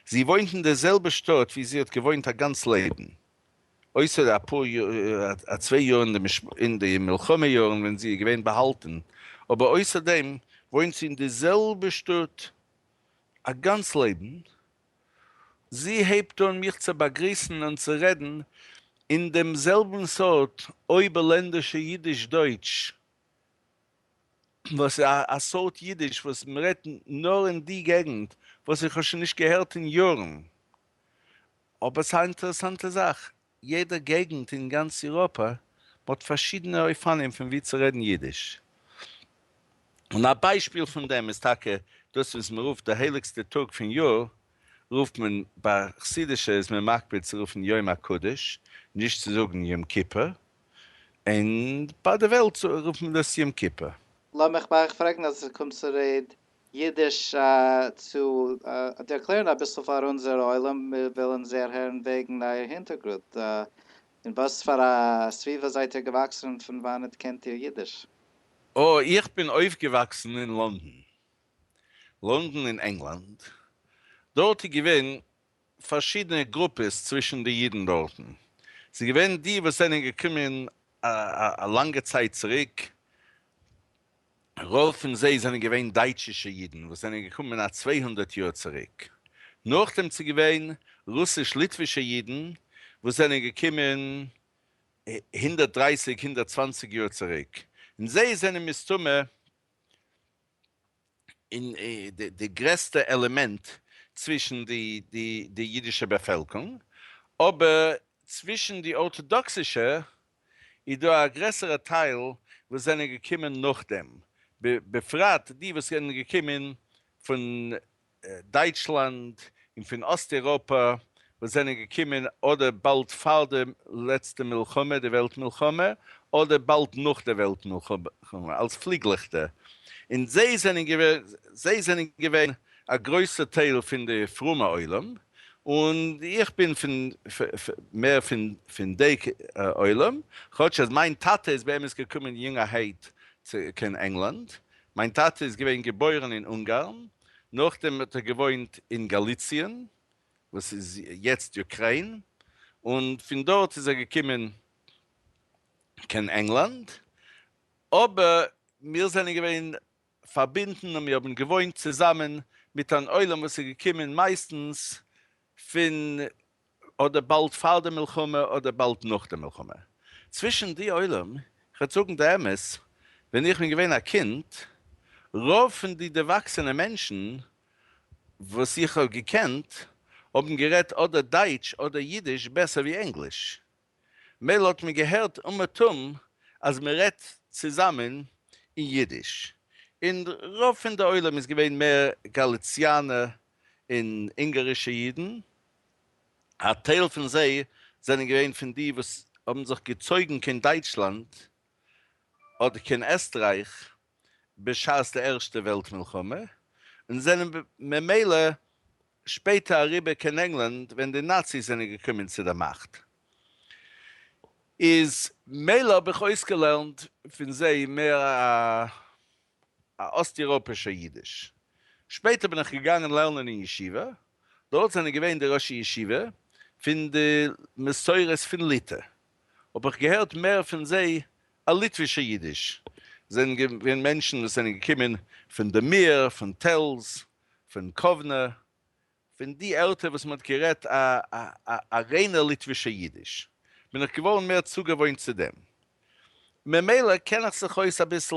זי וואוינט אין די זעלבע שטאט ווי זי האט געוואוינט א גאנץ לעבן, אויסער אפאר יאר, א צוויי יאר אין די מלחמה יארן ווען זי איז געווען באהאלטן, אבער אויסער דעם וואוינט זי אין די זעלבע שטאט א גאנץ לעבן, זי הייבט אן מיך צו באגריסן און צו רעדן אין דעם זעלבן סארט אויבערלענדישע אידיש-דויטש, וואס איז א סארט אידיש וואס מען רעדט נאר אין די געגנט, וואס איך האב שוין נישט געהערט אין יארן. אבער ס'איז א אינטערעסאנטע זאך, יעדע געגנט אין גאנץ איראפע האט פארשידענע אופנים פון ווי צו רעדן אידיש. און א ביישפיל פון דעם איז טאקע דאס וואס מען רופט די הייליגסטע טאג פון יאר, רופט מען ביי חסידישע איז מען מקפיד צו רופן יום הקדוש, נישט צו זאגן יום כיפור, און ביי די וועלט רופט מען דאס יום כיפור. לאמיך ביי אייך פרעגן אז עס קומט צו רעד אידיש צו ערקלערן אביסל פאר אונזער עולם, מיר ווילן זייער הערן וועגן אייער הינטערגרונט, אין וואס פאר א סביבה זייט איר געוואקסן און פון וואנעט קענט איר אידיש? אה, איך בין אויפגעוואקסן אין לאנדאן, לאנדאן אין ענגלאנד, דארט איז געווען פארשידענע גרופעס צווישן די אידן דארטן, ס'איז געווען די וואס זענען געקומען א לאנגע צייט צוריק, רוב פון זיי זענען געווען דייטשישע אידן וואס זענען געקומען א 200 יאר צוריק, נאכדעם ס'איז געווען רוסיש-ליטווישע אידן וואס זענען געקומען 130 120 יאר צוריק, און זיי זענען מסתמא אין די גרעסטע עלעמענט צווישן די די אידישע באפעלקונג, אבער צווישן די ארטאדאקסישע איז דא א גרעסערע טייל וואס זענען געקומען נאכדעם, בפרט די וואס זענען געקומען פון דייטשלאנד און פון אסט איראפע וואס זענען געקומען אדער באלד פאר די לעצטע מלחמה, די וועלט מלחמה, אדער באלד נאך די וועלט מלחמה אלס פליגליכטער, און זיי זענען זיי זענען געווען א גרויסע טייל פון די פרומע עולם, און איך בין פון מער פון פון די עולם, כאטש אז מיין טאטע איז באמת געקומען יונגערהייט צו קיין ענגלאנד, מיין טאטע איז געווען געבוירן אין אונגארן, נאכדעם האט ער געוואוינט אין גאליציען, וואס איז יעצט אוקריין, און פון דארט איז ער געקומען קיין ענגלאנד, אבער מיר זענען געווען פארבינדן און מיר האבן געוואוינט צוזאמען מיט אן עולם וואס איז געקומען מייסטנס פון אדער באלד פאר די מלחמה אדער באלד נאך די מלחמה. צווישן די עולם, כ'וועל זאגן די אמת, ווען איך בין געווען א קינד, רוב פון די דערוואקסענע מענטשן וואס איך האב געקענט האבן גערעדט אדער דייטש אדער אידיש בעסער ווי ענגליש. מילא האט מען געהערט אומעטום אז מען רעדט צוזאמען אין אידיש, און רוב פון די עולם איז געווען מער גאליציאנער און אונגארישע אידן, א טייל פון זיי זענען געווען פון די וואס האבן זיך געצויגן קיין דייטשלאנד אדער קיין עסטרייך בשעת די ערשטע וועלט מלחמה, און זענען ממילא שפעטער אריבער קיין ענגלאנד ווען די נאציס זענען געקומען צו דער מאכט. איז מילא האב איך אויסגעלערנט פון זיי מער א אסט-איראפישער אידיש. שפעטער בין איך געגאנגען לערנען אין ישיבה, דארט זענען געווען די ראשי ישיבה פון די מסורת פון ליטע, האב איך געהערט מער פון זיי א ליטווישע אידיש. זענען געווען מענטשן וואס זענען געקומען פון די מיר, פון טעלז, פון קאוונע, פון די ערטער וואס מען האט גערעדט א ריינע ליטווישע אידיש, בין איך געווארן מער צוגעוואוינט צו דעם. ממילא קען איך זיך אויס אביסל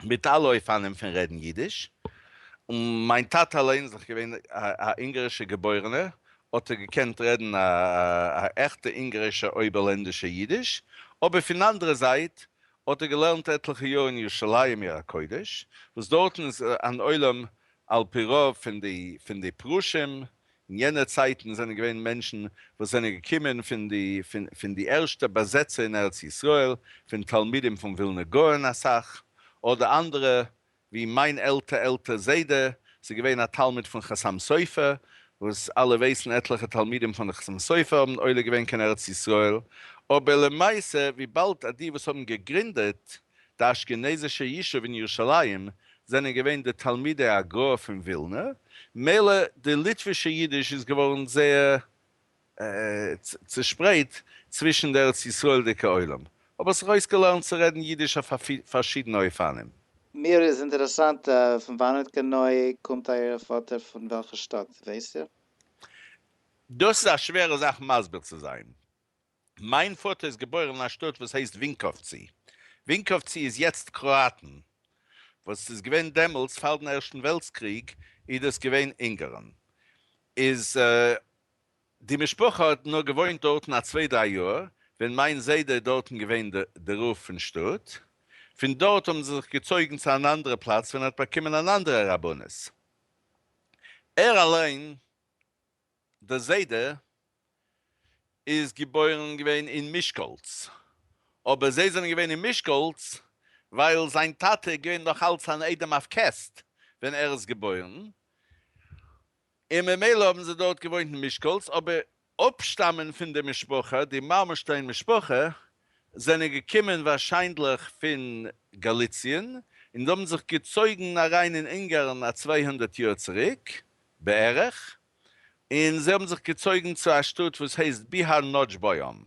מיט אלע אופנים פון רעדן אידיש, און מיין טאטע אליין איז דאך געווען א אונגארישע געבוירענער, האט ער געקענט רעדן א עכטע אונגארישע אויבערלענדישע אידיש, אבער פון אנדערע זייט האט ער געלערנט עטליכע יאר אין ירושלים עיר הקודש, וואס דארטן איז אן עולם על פי רוב פון די פון די פרושים, אין יענע צייטן זענען געווען מענטשן וואס זענען געקומען פון די פון די ערשטע באזעצער אין ארץ ישראל, פון תלמידים פון ווילנא גאון אסאך, אדער אנדערע ווי מיין עלטער עלטער זיידע, ס'איז געווען א תלמיד פון חתם סופר, וואס אלע ווייסן עטליכע תלמידים פון חתם סופר האבן עולה געווען קיין ארץ ישראל, אבער למעשה וויבאלד אז די וואס האבן געגרינדעט די אשכנזישע ישוב אין ירושלים זענען געווען די תלמידי הגר"א פון ווילנא, מילא די ליטווישע אידיש איז געווארן זייער צושפרייט צווישן די ארץ ישראל'דיגע עולם, האב איך זיך אויסגעלערנט צו רעדן אידיש אויף פארשידענע אופנים. מיר איז אינטערעסאנט פון וואנעט גענוי קומט אייער פאטער פון וועלכע שטאט ווייסט איר? דאס איז א שווערע זאך מסביר צו זיין. מיין פאטער איז געבוירן אין א שטאט וואס הייסט ווינקאווצי. ווינקאווצי איז יעצט קראאטן. וואס איז געווען דעמאלטס פאר דעם ערשטן וועלטס קריג איז דאס געווען אונגארן. איז די משפחה האט נאר געוואוינט דארטן א צוויי דריי יאר ווען מיין זיידע איז דארטן געווען די רב פון שטאט. פון דארט האבן זיי זיך געצויגן צו אן אנדערע פלאץ ווען ער האט באקומען אן אנדערע רבנות. ער אליין דער זיידע איז געבוירן געווען אין מישקאלץ, אבער זיי זענען געווען אין מישקאלץ ווייל זיין טאטע איז געווען נאך אלץ אן איידעם אויף קעסט ווען ער איז געבוירן, און ממילא האבן זיי דארט געוואוינט אין מישקאלץ, אבער אפשטאמען פון די משפחה, די מארמארשטיין משפחה, זענען געקומען ווארשיינדליך פון גאליציען, און האבן זיך געצויגן אריין אין אונגארן א 200 יאר צוריק בערך, און זיי האבן זיך געצויגן צו א שטאט וואס הייסט ביהאר נאדזשבויאם,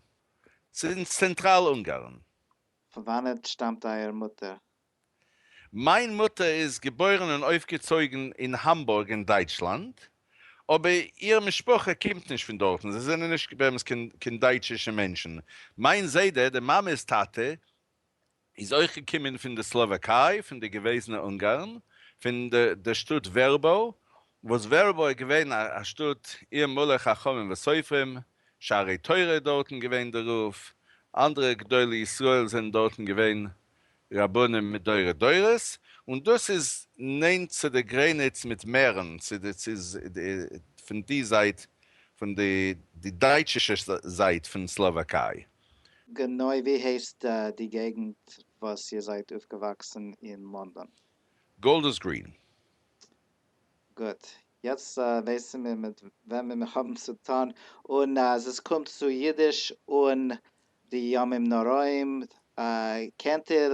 ס'איז אין צענטראל אונגארן. פון וואנעט שטאמט אייער מוטער? מיין מוטער איז געבוירן און אויפגעצויגן אין האמבורג אין דייטשלאנד, אבער איר משפחה קומט נישט פון דארטן, זיי זענען נישט באמת קיין דייטשישע מענטשן. מיין זיידע, די מאמע'ס טאטע, איז אויך געקומען פון די סלאוואקיי, פון די געוועזענע אונגארן, פון די שטאט ווערבא, וואס ווערבא איז געווען א שטאט עיר מלא חכמים וסופרים, שערי תורה איז דארטן געווען די רב, אנדערע גדולי ישראל זענען דארטן געווען רבנים מדורי דורות, און דאס איז נענט צו די גרעניץ מיט מערן, צו די פון די זייט פון די דייטשישע זייט פון סלאוואקיי. גענוי ווי הייסט די געגנט וואס איר זייט אויפגעוואקסן אין לאנדאן? גאלדערס גרין. גוט, יעצט ווייסן מיר מיט וועמען מיר האבן צו טון, און אז עס קומט צו אידיש און די ימים נוראים, קענט איר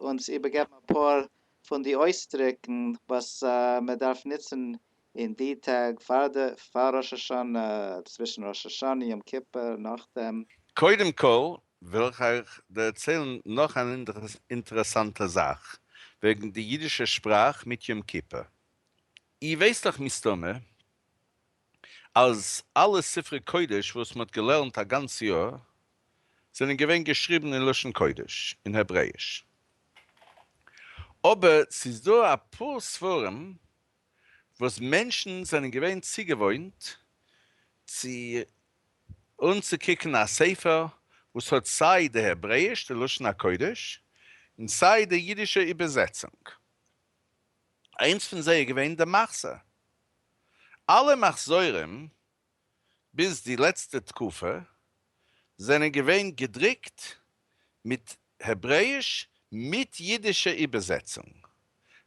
אונז איבערגעבן אפאר פון די אויסדרוקן וואס מען דארף נוצן אין די טעג פאר די פאר ראש השנה, צווישן ראש השנה יום כיפור, נאכדעם? קודם כל וויל איך אייך דערציילן נאך אן אינטערעסאנטע זאך וועגן די אידישע שפראך מיט יום כיפור. איר ווייסט דאך מסתמא אז אלע ספרי קודש וואס מ'האט געלערנט א גאנץ יאר זענען געווען געשריבן אין לשון קודש, אין העברעאיש. אבער ס'איז דא אפאר ספרים וואס מענטשן זענען געווען צוגעוואוינט צו אנצוקוקן א ספר וואס האט סיי די העברעאיש, די לשון הקודש, און סיי די אידישע איבערזעצונג. איינס פון זיי איז געווען די מחזור. אלע מחזורים ביז די לעצטע תקופה זענען געווען געדרוקט מיט העברעאיש מיט אידישע איבערזעצונג.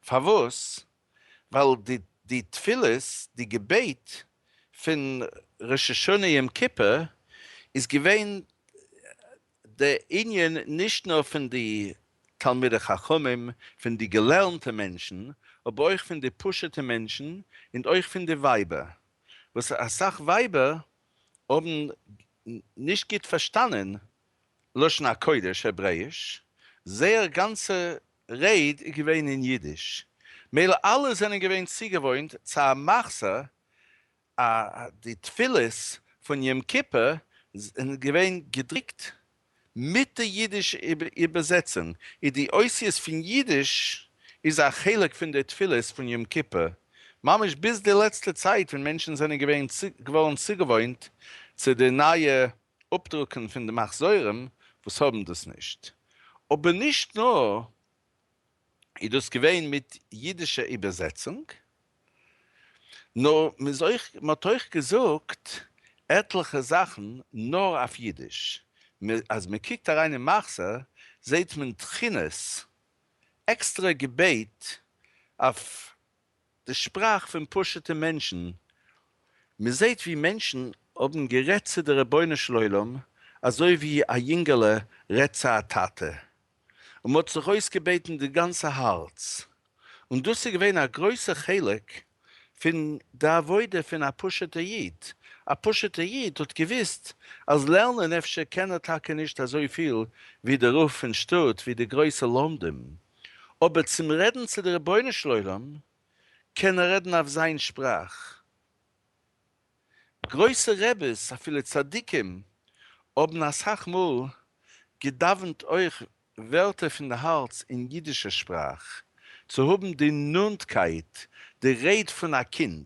פארוואס? ווייל די די תפילות, די געבעט פון ראש השנה יום כיפור איז געווען די ענין נישט נאר פון די תלמידי חכמים, פון די געלערנטע מענטשן, אבער אויך פון די פשוטע מענטשן און אויך פון די ווייבער, וואס אסאך ווייבער האבן נישט גוט פארשטאנען לשון הקודש, העברעיש. זייער גאנצע רייד איז געווען אין אידיש, מילא אלע זענען געווען צוגעוואוינט צו א מחזור א די תפילות פון יום כיפור זענען געווען געדריקט מיט די אידיש איבערזעצונג, איז די אותיות פון אידיש איז א חלק פון די תפילות פון יום כיפור, ממש ביז די לעצטע צייט ווען מענטשן זענען געווען געווארן צוגעוואוינט צו די נייע אפדרוקן פון די מחזורים וואס האבן דאס נישט. אבער נישט נאר איז דאס געווען מיט אידישע איבערזעצונג, נאר מ'איז אויך, מ'האט אויך געזאגט עטליכע זאכן נאר אויף אידיש, אז מ'קוקט אריין אין מחזור זעהט מען תחינות, עקסטרע געבעט אויף די שפראך פון פשוטע מענטשן, מ'זעהט ווי מענטשן האבן גערעדט צו די רבונו של עולם אזוי ווי א יונגעלע רעדט צו א טאטע, און מ'האט זיך אויסגעבעטן די גאנצע הארץ, און דאס איז געווען א גרויסע חלק פון די עבודה פון א פשוטע איד, א פשוטע איד האט געוויסט אז לערנען אפשר קען ער טאקע נישט אזויפיל ווי די רב פון שטאט, ווי די גרויסע לומדים, אבער צום רעדן צו די רבונו של עולם קען ער רעדן אויף זיין שפראך. גרויסע רעביס אפילו צדיקים האבן אסאך מאל געדאווענט אויך ווערטער פון די הארץ אין אידישע שפראך, צו האבן די נאנטקייט, די רייד פון א קינד,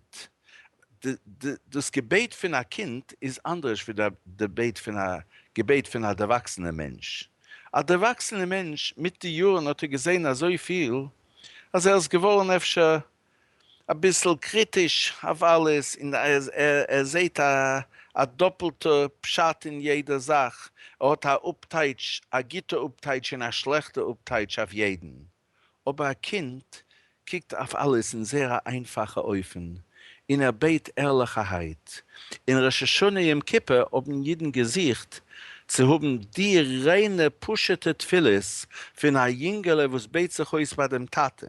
דאס געבעט פון א קינד איז אנדערש ווי די בעט פון א געבעט פון א דערוואקסענע מענטש. א דערוואקסענע מענטש מיט די יארן האט ער געזען אזויפיל אז ער איז געווארן אפשר אביסל קריטיש אויף אלעס און ער זעהט א דאפלטע פשט אין יעדע זאך, ער האט א אפטייטש, א גוטע אפטייטש און א שלעכטע אפטייטש אויף יעדן. אבער א קינד קוקט אויף אלעס אין זייער א איינפאכע אופן און ער בעט ערליכערהייט. אין ראש השנה יום כיפור האבן אידן געזוכט צו האבן די ריינע פשוטע תפילות פון א יונגעלע וואס בעט זיך אויס ביי דעם טאטע,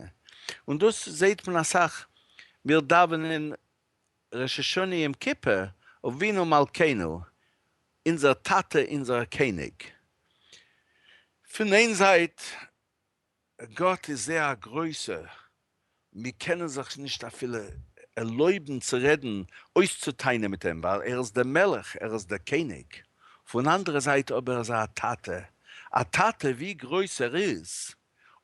און דאס זעהט מען אסאך, מיר דאווענען ראש השנה יום כיפור, אבינו מלכינו, אונזער טאטע אונזער קעניג. פון איין זייט גאט איז זייער א גרויסער, מיר קענען זיך נישט אפילו ערלויבן צו רעדן, אויסצוטענה'ן מיט אים, ווייל ער איז דער מלך, ער איז דער קעניג. פון אנדערע זייט אבער איז ער א טאטע, א טאטע ווי גרויס ער איז,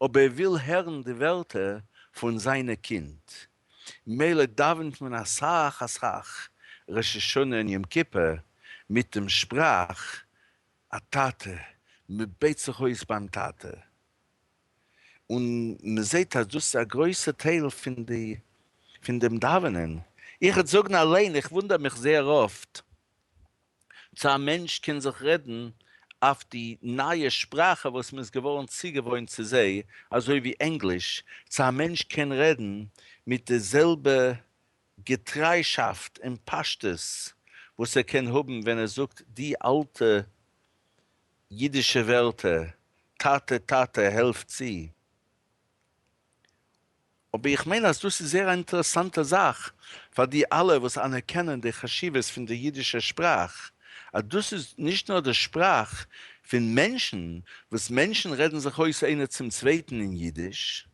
אבער ער וויל הערן די ווערטער פון זיינע קינד, מילא דאווענט מען אסאך אסאך ראש השנה און יום כיפור מיט דעם שפראך א טאטע, מען בעט זיך אויס ביים טאטע, און מען זעט אז דאס איז א גרויסע טייל פון די פון דעם דאווענען, איך וועט זאגן אליין, איך וואונדער מיך זייער אפט צו א מענטש קען זיך רעדן אויף די נייע שפראכע וואס מען איז געווארן צוגעוואוינט צו זיי, אזוי ווי ענגליש, צו א מענטש קען רעדן מיט די זעלבע געטריישאפט און פשטות וואס ער קען האבן ווען ער זאגט די אלטע אידישע ווערטער, טאטע טאטע העלף צו. אבער איך מיין אז דאס איז זייער א אינטערעסאנטע זאך פאר די אלע וואס אנערקענען די חשיבות פון די אידישע שפראך, אז דאס איז נישט נאר די שפראך פון מענטשן, וואס מענטשן רעדן זיך אויס איינער צום צווייטן אין אידיש,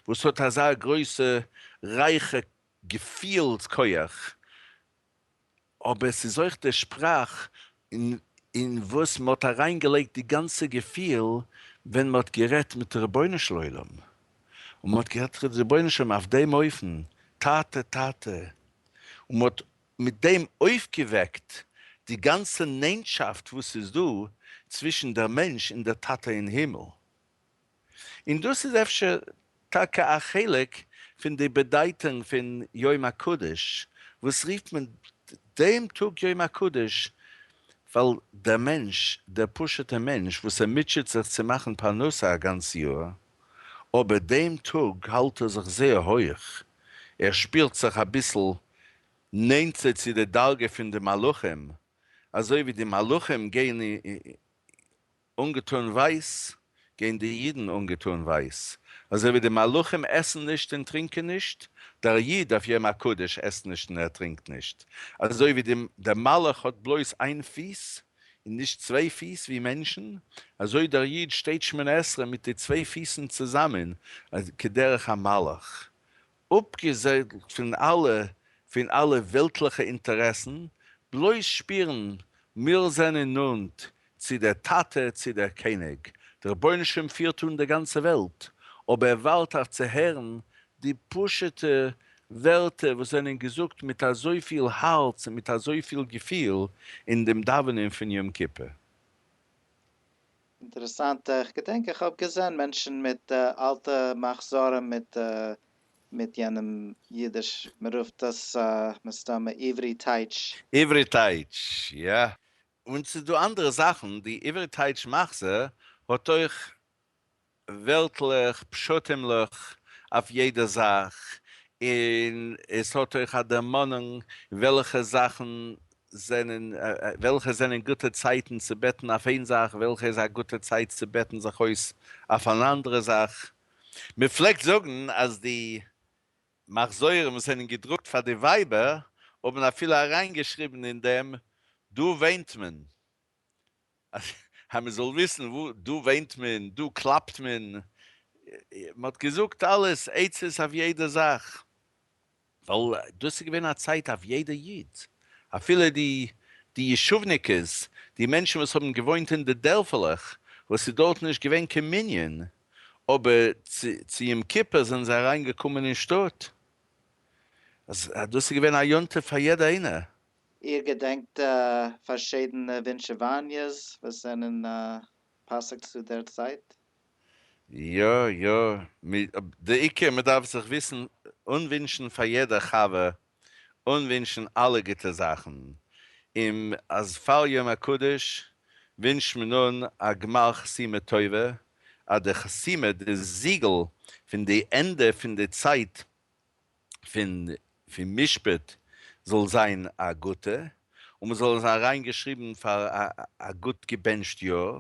וואס האט אזא גרויסע רייכע געפיהלס כח, אבער עס איז אויך די שפראך אין וואס מען האט אריינגעלייגט די גאנצע געפיל ווען מען האט גערעדט מיט רבונו של עולם, און מען האט גערעדט מיט רבונו של עולם אויף דעם אופן, טאטע טאטע, און מען האט מיט דעם אויפגעוועקט די גאנצע נענטשאפט וואס איז דא צווישן דער מענטש און דער טאטע אין הימל. און דאס איז אפשר טאקע א חלק פון די באדייטונג פון יום הקדוש, וואס רופט מען דעם טאג יום הקדוש, ווייל דער מענטש, דער פשוט'ער מענטש וואס ער מוטשעט זיך צו מאכן פרנסה א גאנץ יאר, אבער דעם טאג האלט ער זיך זייער הויך, ער שפירט זיך אביסל נענטער צו די דרגה פון די מלאכים, אזוי ווי די מלאכים גייען אנגעטאן ווייס, גייען די אידן אנגעטאן ווייס, אזוי ווי די מלאכים עסן נישט און טרינקען נישט, דער איד אויף יום הקדוש עסט נישט און ער טרינקט נישט, אזוי ווי דער מלאך האט בלויז איין פיס, און נישט צוויי פיס ווי מענטשן, אזוי דער איד שטייט שמונה עשרה מיט די צוויי פיסן צוזאמען כדרך המלאך, אפגעזיידלט פון אלע פון אלע וועלטליכע אינטערעסן, בלויז שפירן מיר זענען נאנט צו דער טאטע, צו דער קעניג, דער רבונו של עולם פירט אן די גאנצע וועלט, אבער ער ווארט אויף צו הערן די פשוט'ע ווערטער וואס זענען געזאגט מיט אזויפיל הארץ און מיט אזויפיל געפיל אין דעם דאווענען פון יום כיפור. אינטערעסאנט, איך געדענק איך האב געזען מענטשן מיט אלטע מחזורים מיט מיט יענעם אידיש, מען רופט עס מסתמא עברי טייטש. עברי טייטש, יא. און ס'איז דא אנדערע זאכן, די עברי טייטש מחזור האט אויך ווערטלעך, פשטים'לעך אויף יעדע זאך, און עס האט אויך א דערמאנונג וועלכע זאכן זענען, וועלכע זענען גוטע צייטן צו בעטן אויף איין זאך, וועלכע איז א גוטע צייט צו בעטן זיך אויס אויף אן אנדערע זאך. מען פלעגט זאגן אז די מחזורים וואס זענען געדרוקט פאר די ווייבער האבן אפילו אריינגעשריבן אין דעם דא וויינט מען. אז מען זאל וויסן וואו דא וויינט מען, דא קלאפט מען, מען האט געזאגט אלעס עצות אויף יעדע זאך, ווייל דאס איז געווען א צייט אויף יעדע איד, אפילו די די ישובניקעס, די מענטשן וואס האבן געוואוינט אין די דערפעלעך, וואס איז דארט נישט געווען קיין מנין, אבער צו יום כיפור זענען זיי אריין געקומען אין שטאט, אז דאס איז געווען א יום טוב פאר יעדע איינער. איר געדענקט פארשידענע ווינטשעוואניעס וואס זענען פאסיג צו דער צייט? יא יא, די עיקר מען דארף זיך וויסן אנווינטשן פאר יעדער חבר, אנווינטשן אלע גוטע זאכן, און אז פאר יום הקדוש ווינטשט מען אן א גמר חתימה טובה, אז די חתימה, די זיגל פון די ענדע פון די צייט פון פון משפט זאל זיין א גוטע, און מען זאל עס אריין געשריבן פאר א גוט געבענטשט יאר,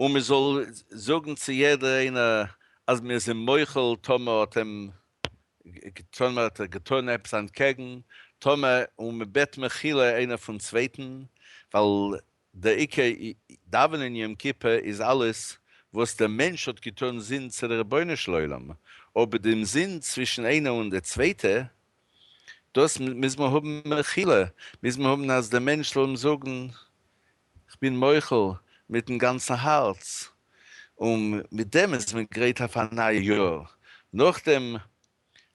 און מען זאל זאגן צו יעדער איינער אז מיר זענען מוחל טאמער האט אים טאמער האט ער געטון עפעס אנטקעגן, טאמער און מען בעט מחילה איינער פון צווייטן, ווייל דער עיקר דאווענען יום כיפור איז אלעס וואס דער מענטש האט געטון זינד צו דער רבונו של עולם, אבער דעם זינד צווישן איינער און דער צווייטע, דאס מוז מען האבן מחילה, מוז מען האבן אז דער מענטש זאל אים זאגן כ'בין מוחל מיטן גאנצן הארץ, און מיט דעם איז מען גרייט אויף א נייע יאר, נאכדעם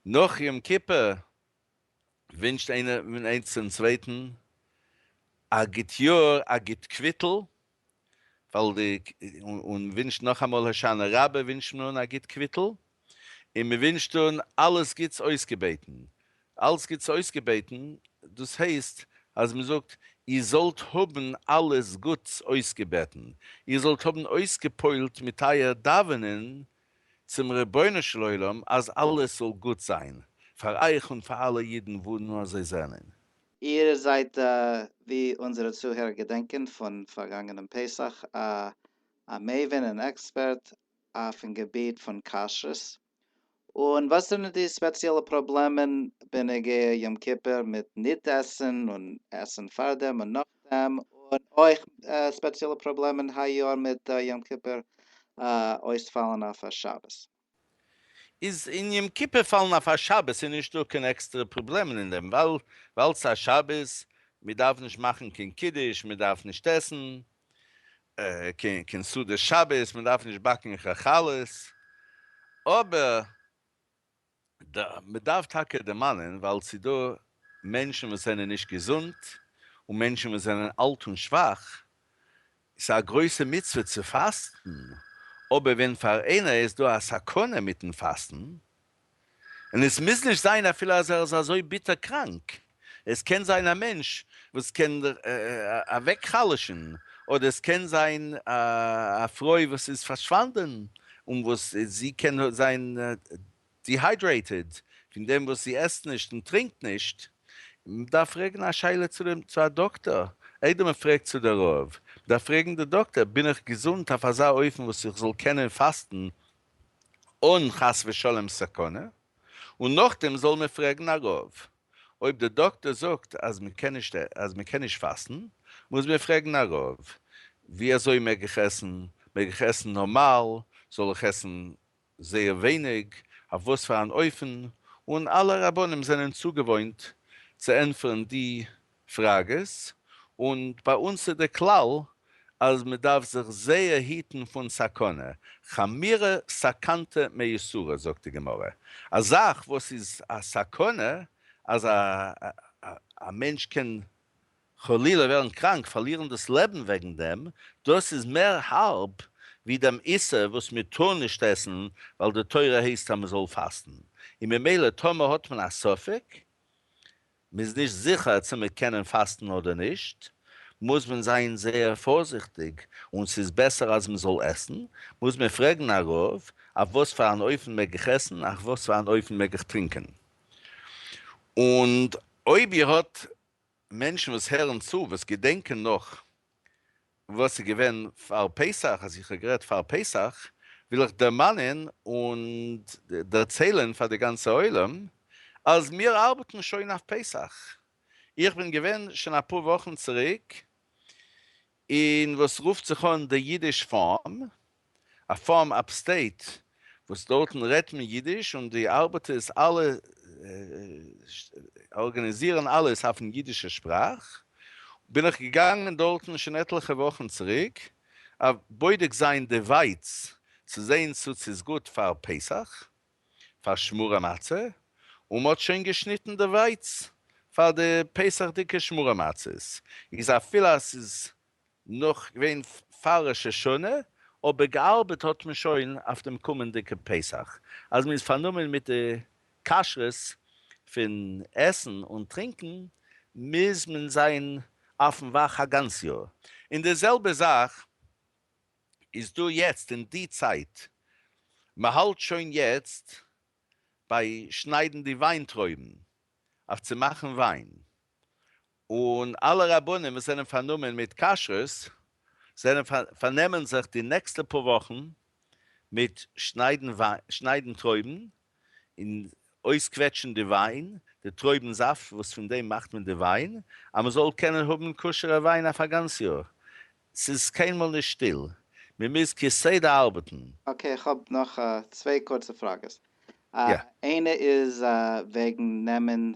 נאך יום כיפור ווינטשט איינער איינס צום צווייטן א גוט יאר, א גוט קוויטל, ווייל די, און ווינטשט נאכאמאל הושענא רבה ווינטשט מען אן א גוט קוויטל, און מען ווינטשט אן אלעס גוטס אויסגעבעטן, אלעס גוטס אויסגעבעטן, דאס הייסט אז מען זאגט איר זאלט האבן אלעס גוטס אויסגעבעטן, איר זאלט האבן אויסגעפועלט מיט אייער דאווענען צום רבונו של עולם אז אלעס זאל גוט זיין פאר אייך און פאר אלע אידן וואו נאר זיי זענען. איר זייט ווי אונזערע צוהערער געדענקען פון פארגאנגענעם פסח א א מבין און עקספערט אויפן געביט פון כשרות, און וואס זענען די ספעציעלע פראבלעמען בנוגע יום כיפור מיט ניט עסן און עסן פארדעם און נאכדעם, און אויך ספעציעלע פראבלעמען היי יאר מיט יום כיפור אויספאלן אויף א שבת. איז אין יום כיפור פאלן אויף א שבת איז נישט דא קיין עקסטערע פראבלעמען אין דעם ווייל ווייל ס'איז א שבת, מ'דארף נישט מאכן קיין קידוש, מ'דארף נישט עסן קיין סעודת שבת, מ'דארף נישט באקן חלות, אבער מ'דארף טאקע דערמאנען ווייל ס'איז דא מענטשן וואס זענען נישט געזונט און מענטשן וואס זענען אלט און שוואך, ס'איז א גרויסע מצוה צו פאסטן, אבער ווען פאר איינער איז דא א סכנה מיטן פאסטן, און עס מוז נישט זיין אפילו אז ער איז אזוי ביטער קראנק, עס קען זיין א מענטש וואס קען אוועקחלש'ן, אדער עס קען זיין א פרוי וואס איז פארשוואנדען און וואס זי קען זיין dehydrated פון דעם וואס זי עסט נישט און טרינקט נישט, מען דארף פרעגן א שאלה צו דעם צו א דאקטער איידער מען פרעגט צו דער רב, מען דארף פרעגן די דאקטער בין איך געזונט אויף אזא אופן וואס איך זאל קענען פאסטן אן חס ושלום סכנה, און נאכדעם זאל מען פרעגן א רב. אויב די דאקטער זאגט אז מען קען נישט אז מען קען נישט פאסטן, מוז מען פרעגן א רב, ווי אזוי מעג איך עסן, מעג איך עסן נארמאל, זאל איך עסן זייער ווייניג, אויף וואס פאר אן אופן, און אלע רבנים זענען צוגעוואוינט צו ענטפערן די פראגעס, און ביי אונז איז די כלל אז מען דארף זיך זייער היטן פון סכנה, חמירא סכנתא מאיסורא זאגט די גמרא, א זאך וואס איז א סכנה אז א מענטש קען חלילה ווערן קראנק, פארלירן דאס לעבן וועגן דעם, דאס איז מער הארב ווי דעם איסור וואס מען טאר נישט עסן ווייל די תורה הייסט אז מען זאל פאסטן, און ממילא טאמער האט מען א ספק, מען איז נישט זיכער צו מען קענען פאסטן אדער נישט, מוז מען זיין זייער פארזיכטיג און ס'איז בעסער אז מען זאל עסן, מוז מען פרעגן א רב, אויף וואס פאר אן אופן מעג איך עסן, אויף וואס פאר אן אופן מעג איך טרינקען. און אויב איר האט מענטשן וואס הערן צו וואס געדענקען נאך וואס איז געווען פאר פסח, אז איך האב גערעדט פאר פסח, וויל איך דערמאנען און דערציילען פאר די גאנצע עולם אז מיר ארבעטן שוין אויף פסח, איך בין געווען שוין אפאר וואכן צוריק אין וואס רופט זיך אן די אידיש farm, א farm upstate וואס דארטן רעדט מען אידיש און די ארבעטערס אלע ארגאניזירן אלעס אויפן אידישע שפראך, בין איך געגאנגען דארטן שוין עטליכע וואכן צוריק אויף בודק זיין די ווייץ צו זעהן צו ס'איז גוט פאר פסח, פאר שמורה מצה, און מ'האט שוין געשניטן די ווייץ פאר די פסח'דיגע שמורה מצות, איז אפילו אז ס'איז נאך געווען פאר ראש השנה, אבער געארבעט האט מען שוין אויף דעם קומענדיגע פסח, אז מען איז פארנומען מיט די כשרות פון עסן און טרינקען, מוז מען זיין אויפן וואך א גאנץ יאר, און די זעלבע זאך איז דא יעצט אין די צייט, מען האלט שוין יעצט ביי שניידן די וויינטרויבן אויף צו מאכן וויין, און אלע רבנים וואס זענען פארנומען מיט כשרות זענען פארנעמען זיך די נעקסטע פאר וואכן מיט שניידן שניידן טרויבן און אויסקוועטשן די וויין, די טרויבן זאפט וואס פון דעם מאכט מען די וויין, אז מען זאל קענען האבן כשר'ע וויין אויף א גאנץ יאר. ס'איז קיינמאל נישט שטיל, מען מוז כסדר ארבעטן. okay, איך האב נאך צוויי קורצע פראגעס. יא. איינע איז וועגן נעמען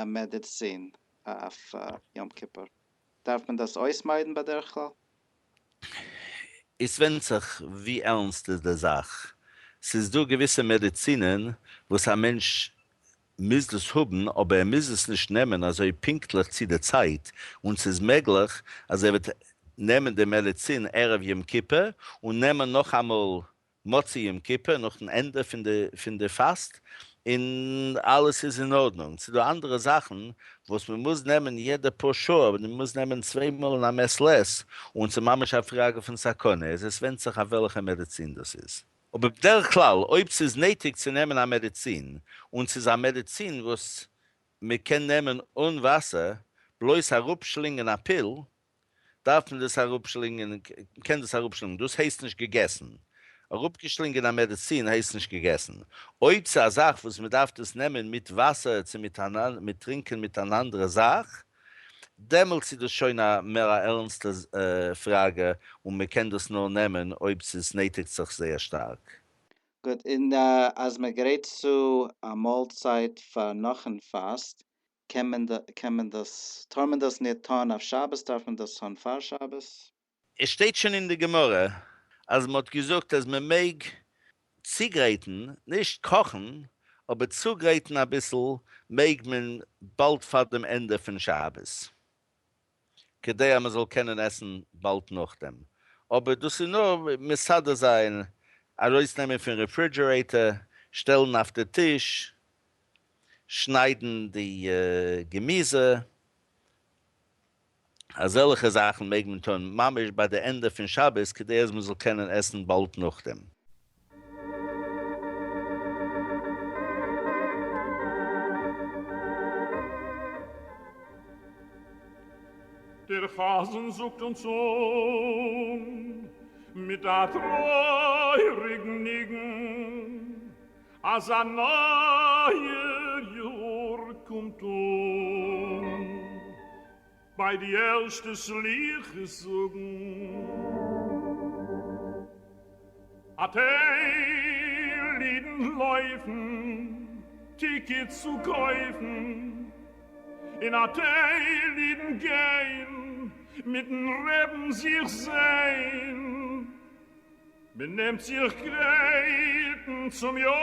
מעדיצין אויף יום כיפור, דארף מען דאס אויסמיידן בדרך כלל? עס ווענדט זיך ווי ערנסט איז די זאך, ס'איז דא געוויסע מעדיצינען וואס א מענטש מוז דאס האבן אבער ער מוז עס נישט נעמען אזוי פונקטליך צו די צייט, און ס'איז מעגליך אז ער וועט נעמען די מעדיצין ערב יום כיפור און נעמען נאכאמאל מוצאי יום כיפור נאכן ענדע פון די פון די פאסט און אלעס איז אין ארדנונג, ס'איז דא אנדערע זאכן וואס מען מוז נעמען יעדע פאר שעה אבער מען מוז נעמען צוויי מאל אין א מעת לעת און ס'איז ממש א פראגע פון סכנה, איז עס ווענדט זיך אויף וועלכע מעדיצין דאס איז. אבער בדרך כלל אויב ס'איז נעטיג צו נעמען א מעדיצין און ס'איז א מעדיצין וואס מען קען נעמען אן וואסער, בלויז אראפשלינגען א פיל, דארף מען דאס אראפשלינגען, קען דאס אראפשלינגען, דאס הייסט נישט געגעסן, אראפגעשלינגען א מעדיצין הייסט נישט געגעסן, אויב ס'איז א זאך וואס מען דארף דאס נעמען מיט וואסער צו מיט מיט טרינקען מיט אן אנדערע זאך, דעמאלטס איז דאס שוין א מער א ערנסטע פראגע און מען קען דאס נאר נעמען אויב ס'איז נעטיגט זיך זייער שטארק. גוט, און אז מען גרייט צו א מאלצייט פאר נאכן פאסט, קען מען קען מען דאס טאר מען דאס ניט טאן אויף שבת דארף מען דאס טאן פאר שבת? עס שטייט שוין אין די גמרא אז מען האט געזאגט אז מען מעג צוגרייטן, נישט קאכן, אבער צוגרייטן אביסל מעג מען באלד פאר דעם ענדע פון שבת, כדי אז מען זאל קענען עסן באלד נאכדעם, אבער דאס איז נאר מסדר זיין, ארויסנעמען פון refrigerator, שטעלן אויף די טיש, שניידן די געמיזע, אזעלכע זאכן מעג מען טון ממש ביי די ענדע פון שבת כדי אז מען זאל קענען עסן באלד נאכדעם. דער חזן זאגט אונז אן מיט א טרויעריגן ניגון אז א נייער יאר קומט. קומט אן ביי די ערשטע סליחות זאגן א טייל אידן לויפן טיקעטס צו קויפן און א טייל אידן גיין מיטן רעבן זיך זען. מען נעמט זיך גרייטן צום יום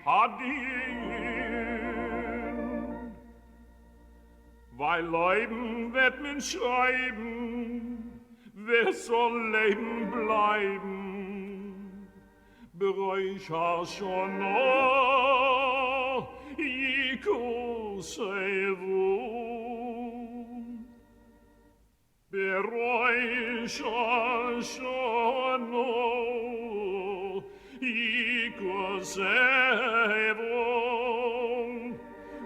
הדין, ווייל אויבן וועט מען שרייבן ווער ס'זאל לעבן בלייבן בראש השנה יכתבון. בראש השנה יכתבון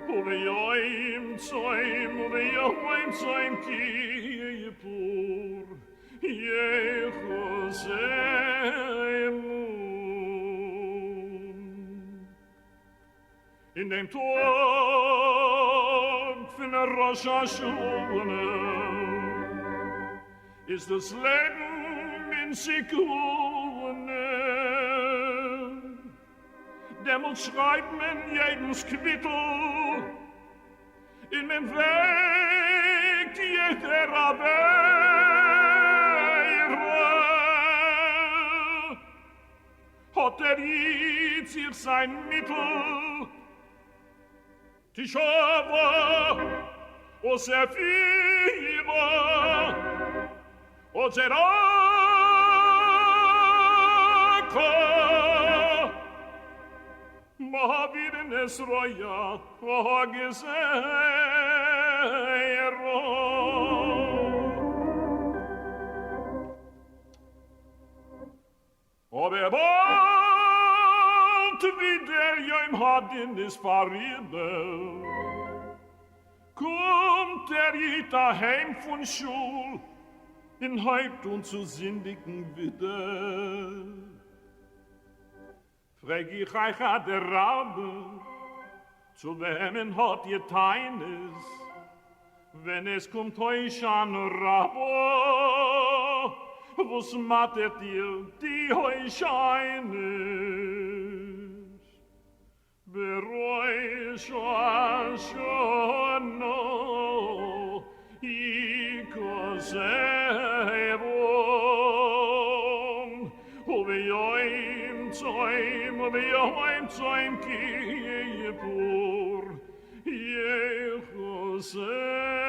וביום צום וביום צום כיפור יחסמון אין דעם טאג פון ראש השנה איז דאס לעבן אין סכנה, דעמאלט שרייבט מען יעדנס קוויטל און מען וועגט יעדער עבירה. האט דער איד זיך זיין מיטל תשובה וספירה וצדקה מעבירין את רוע הגזירה. אבער באלד ווי דער יום הדין איז פאריבער, קומט דער איד אהיים פון שול און הויבט אן צו זינדיגן ווידער. פרעג איך אייך אדרבה, צו וועמען האט איר טענות ווען עס קומט הושענא רבה? וואס מאטערט איר די הושענות בראש השנה יכתבון וביום צום וביום צום כיפור יחסמון.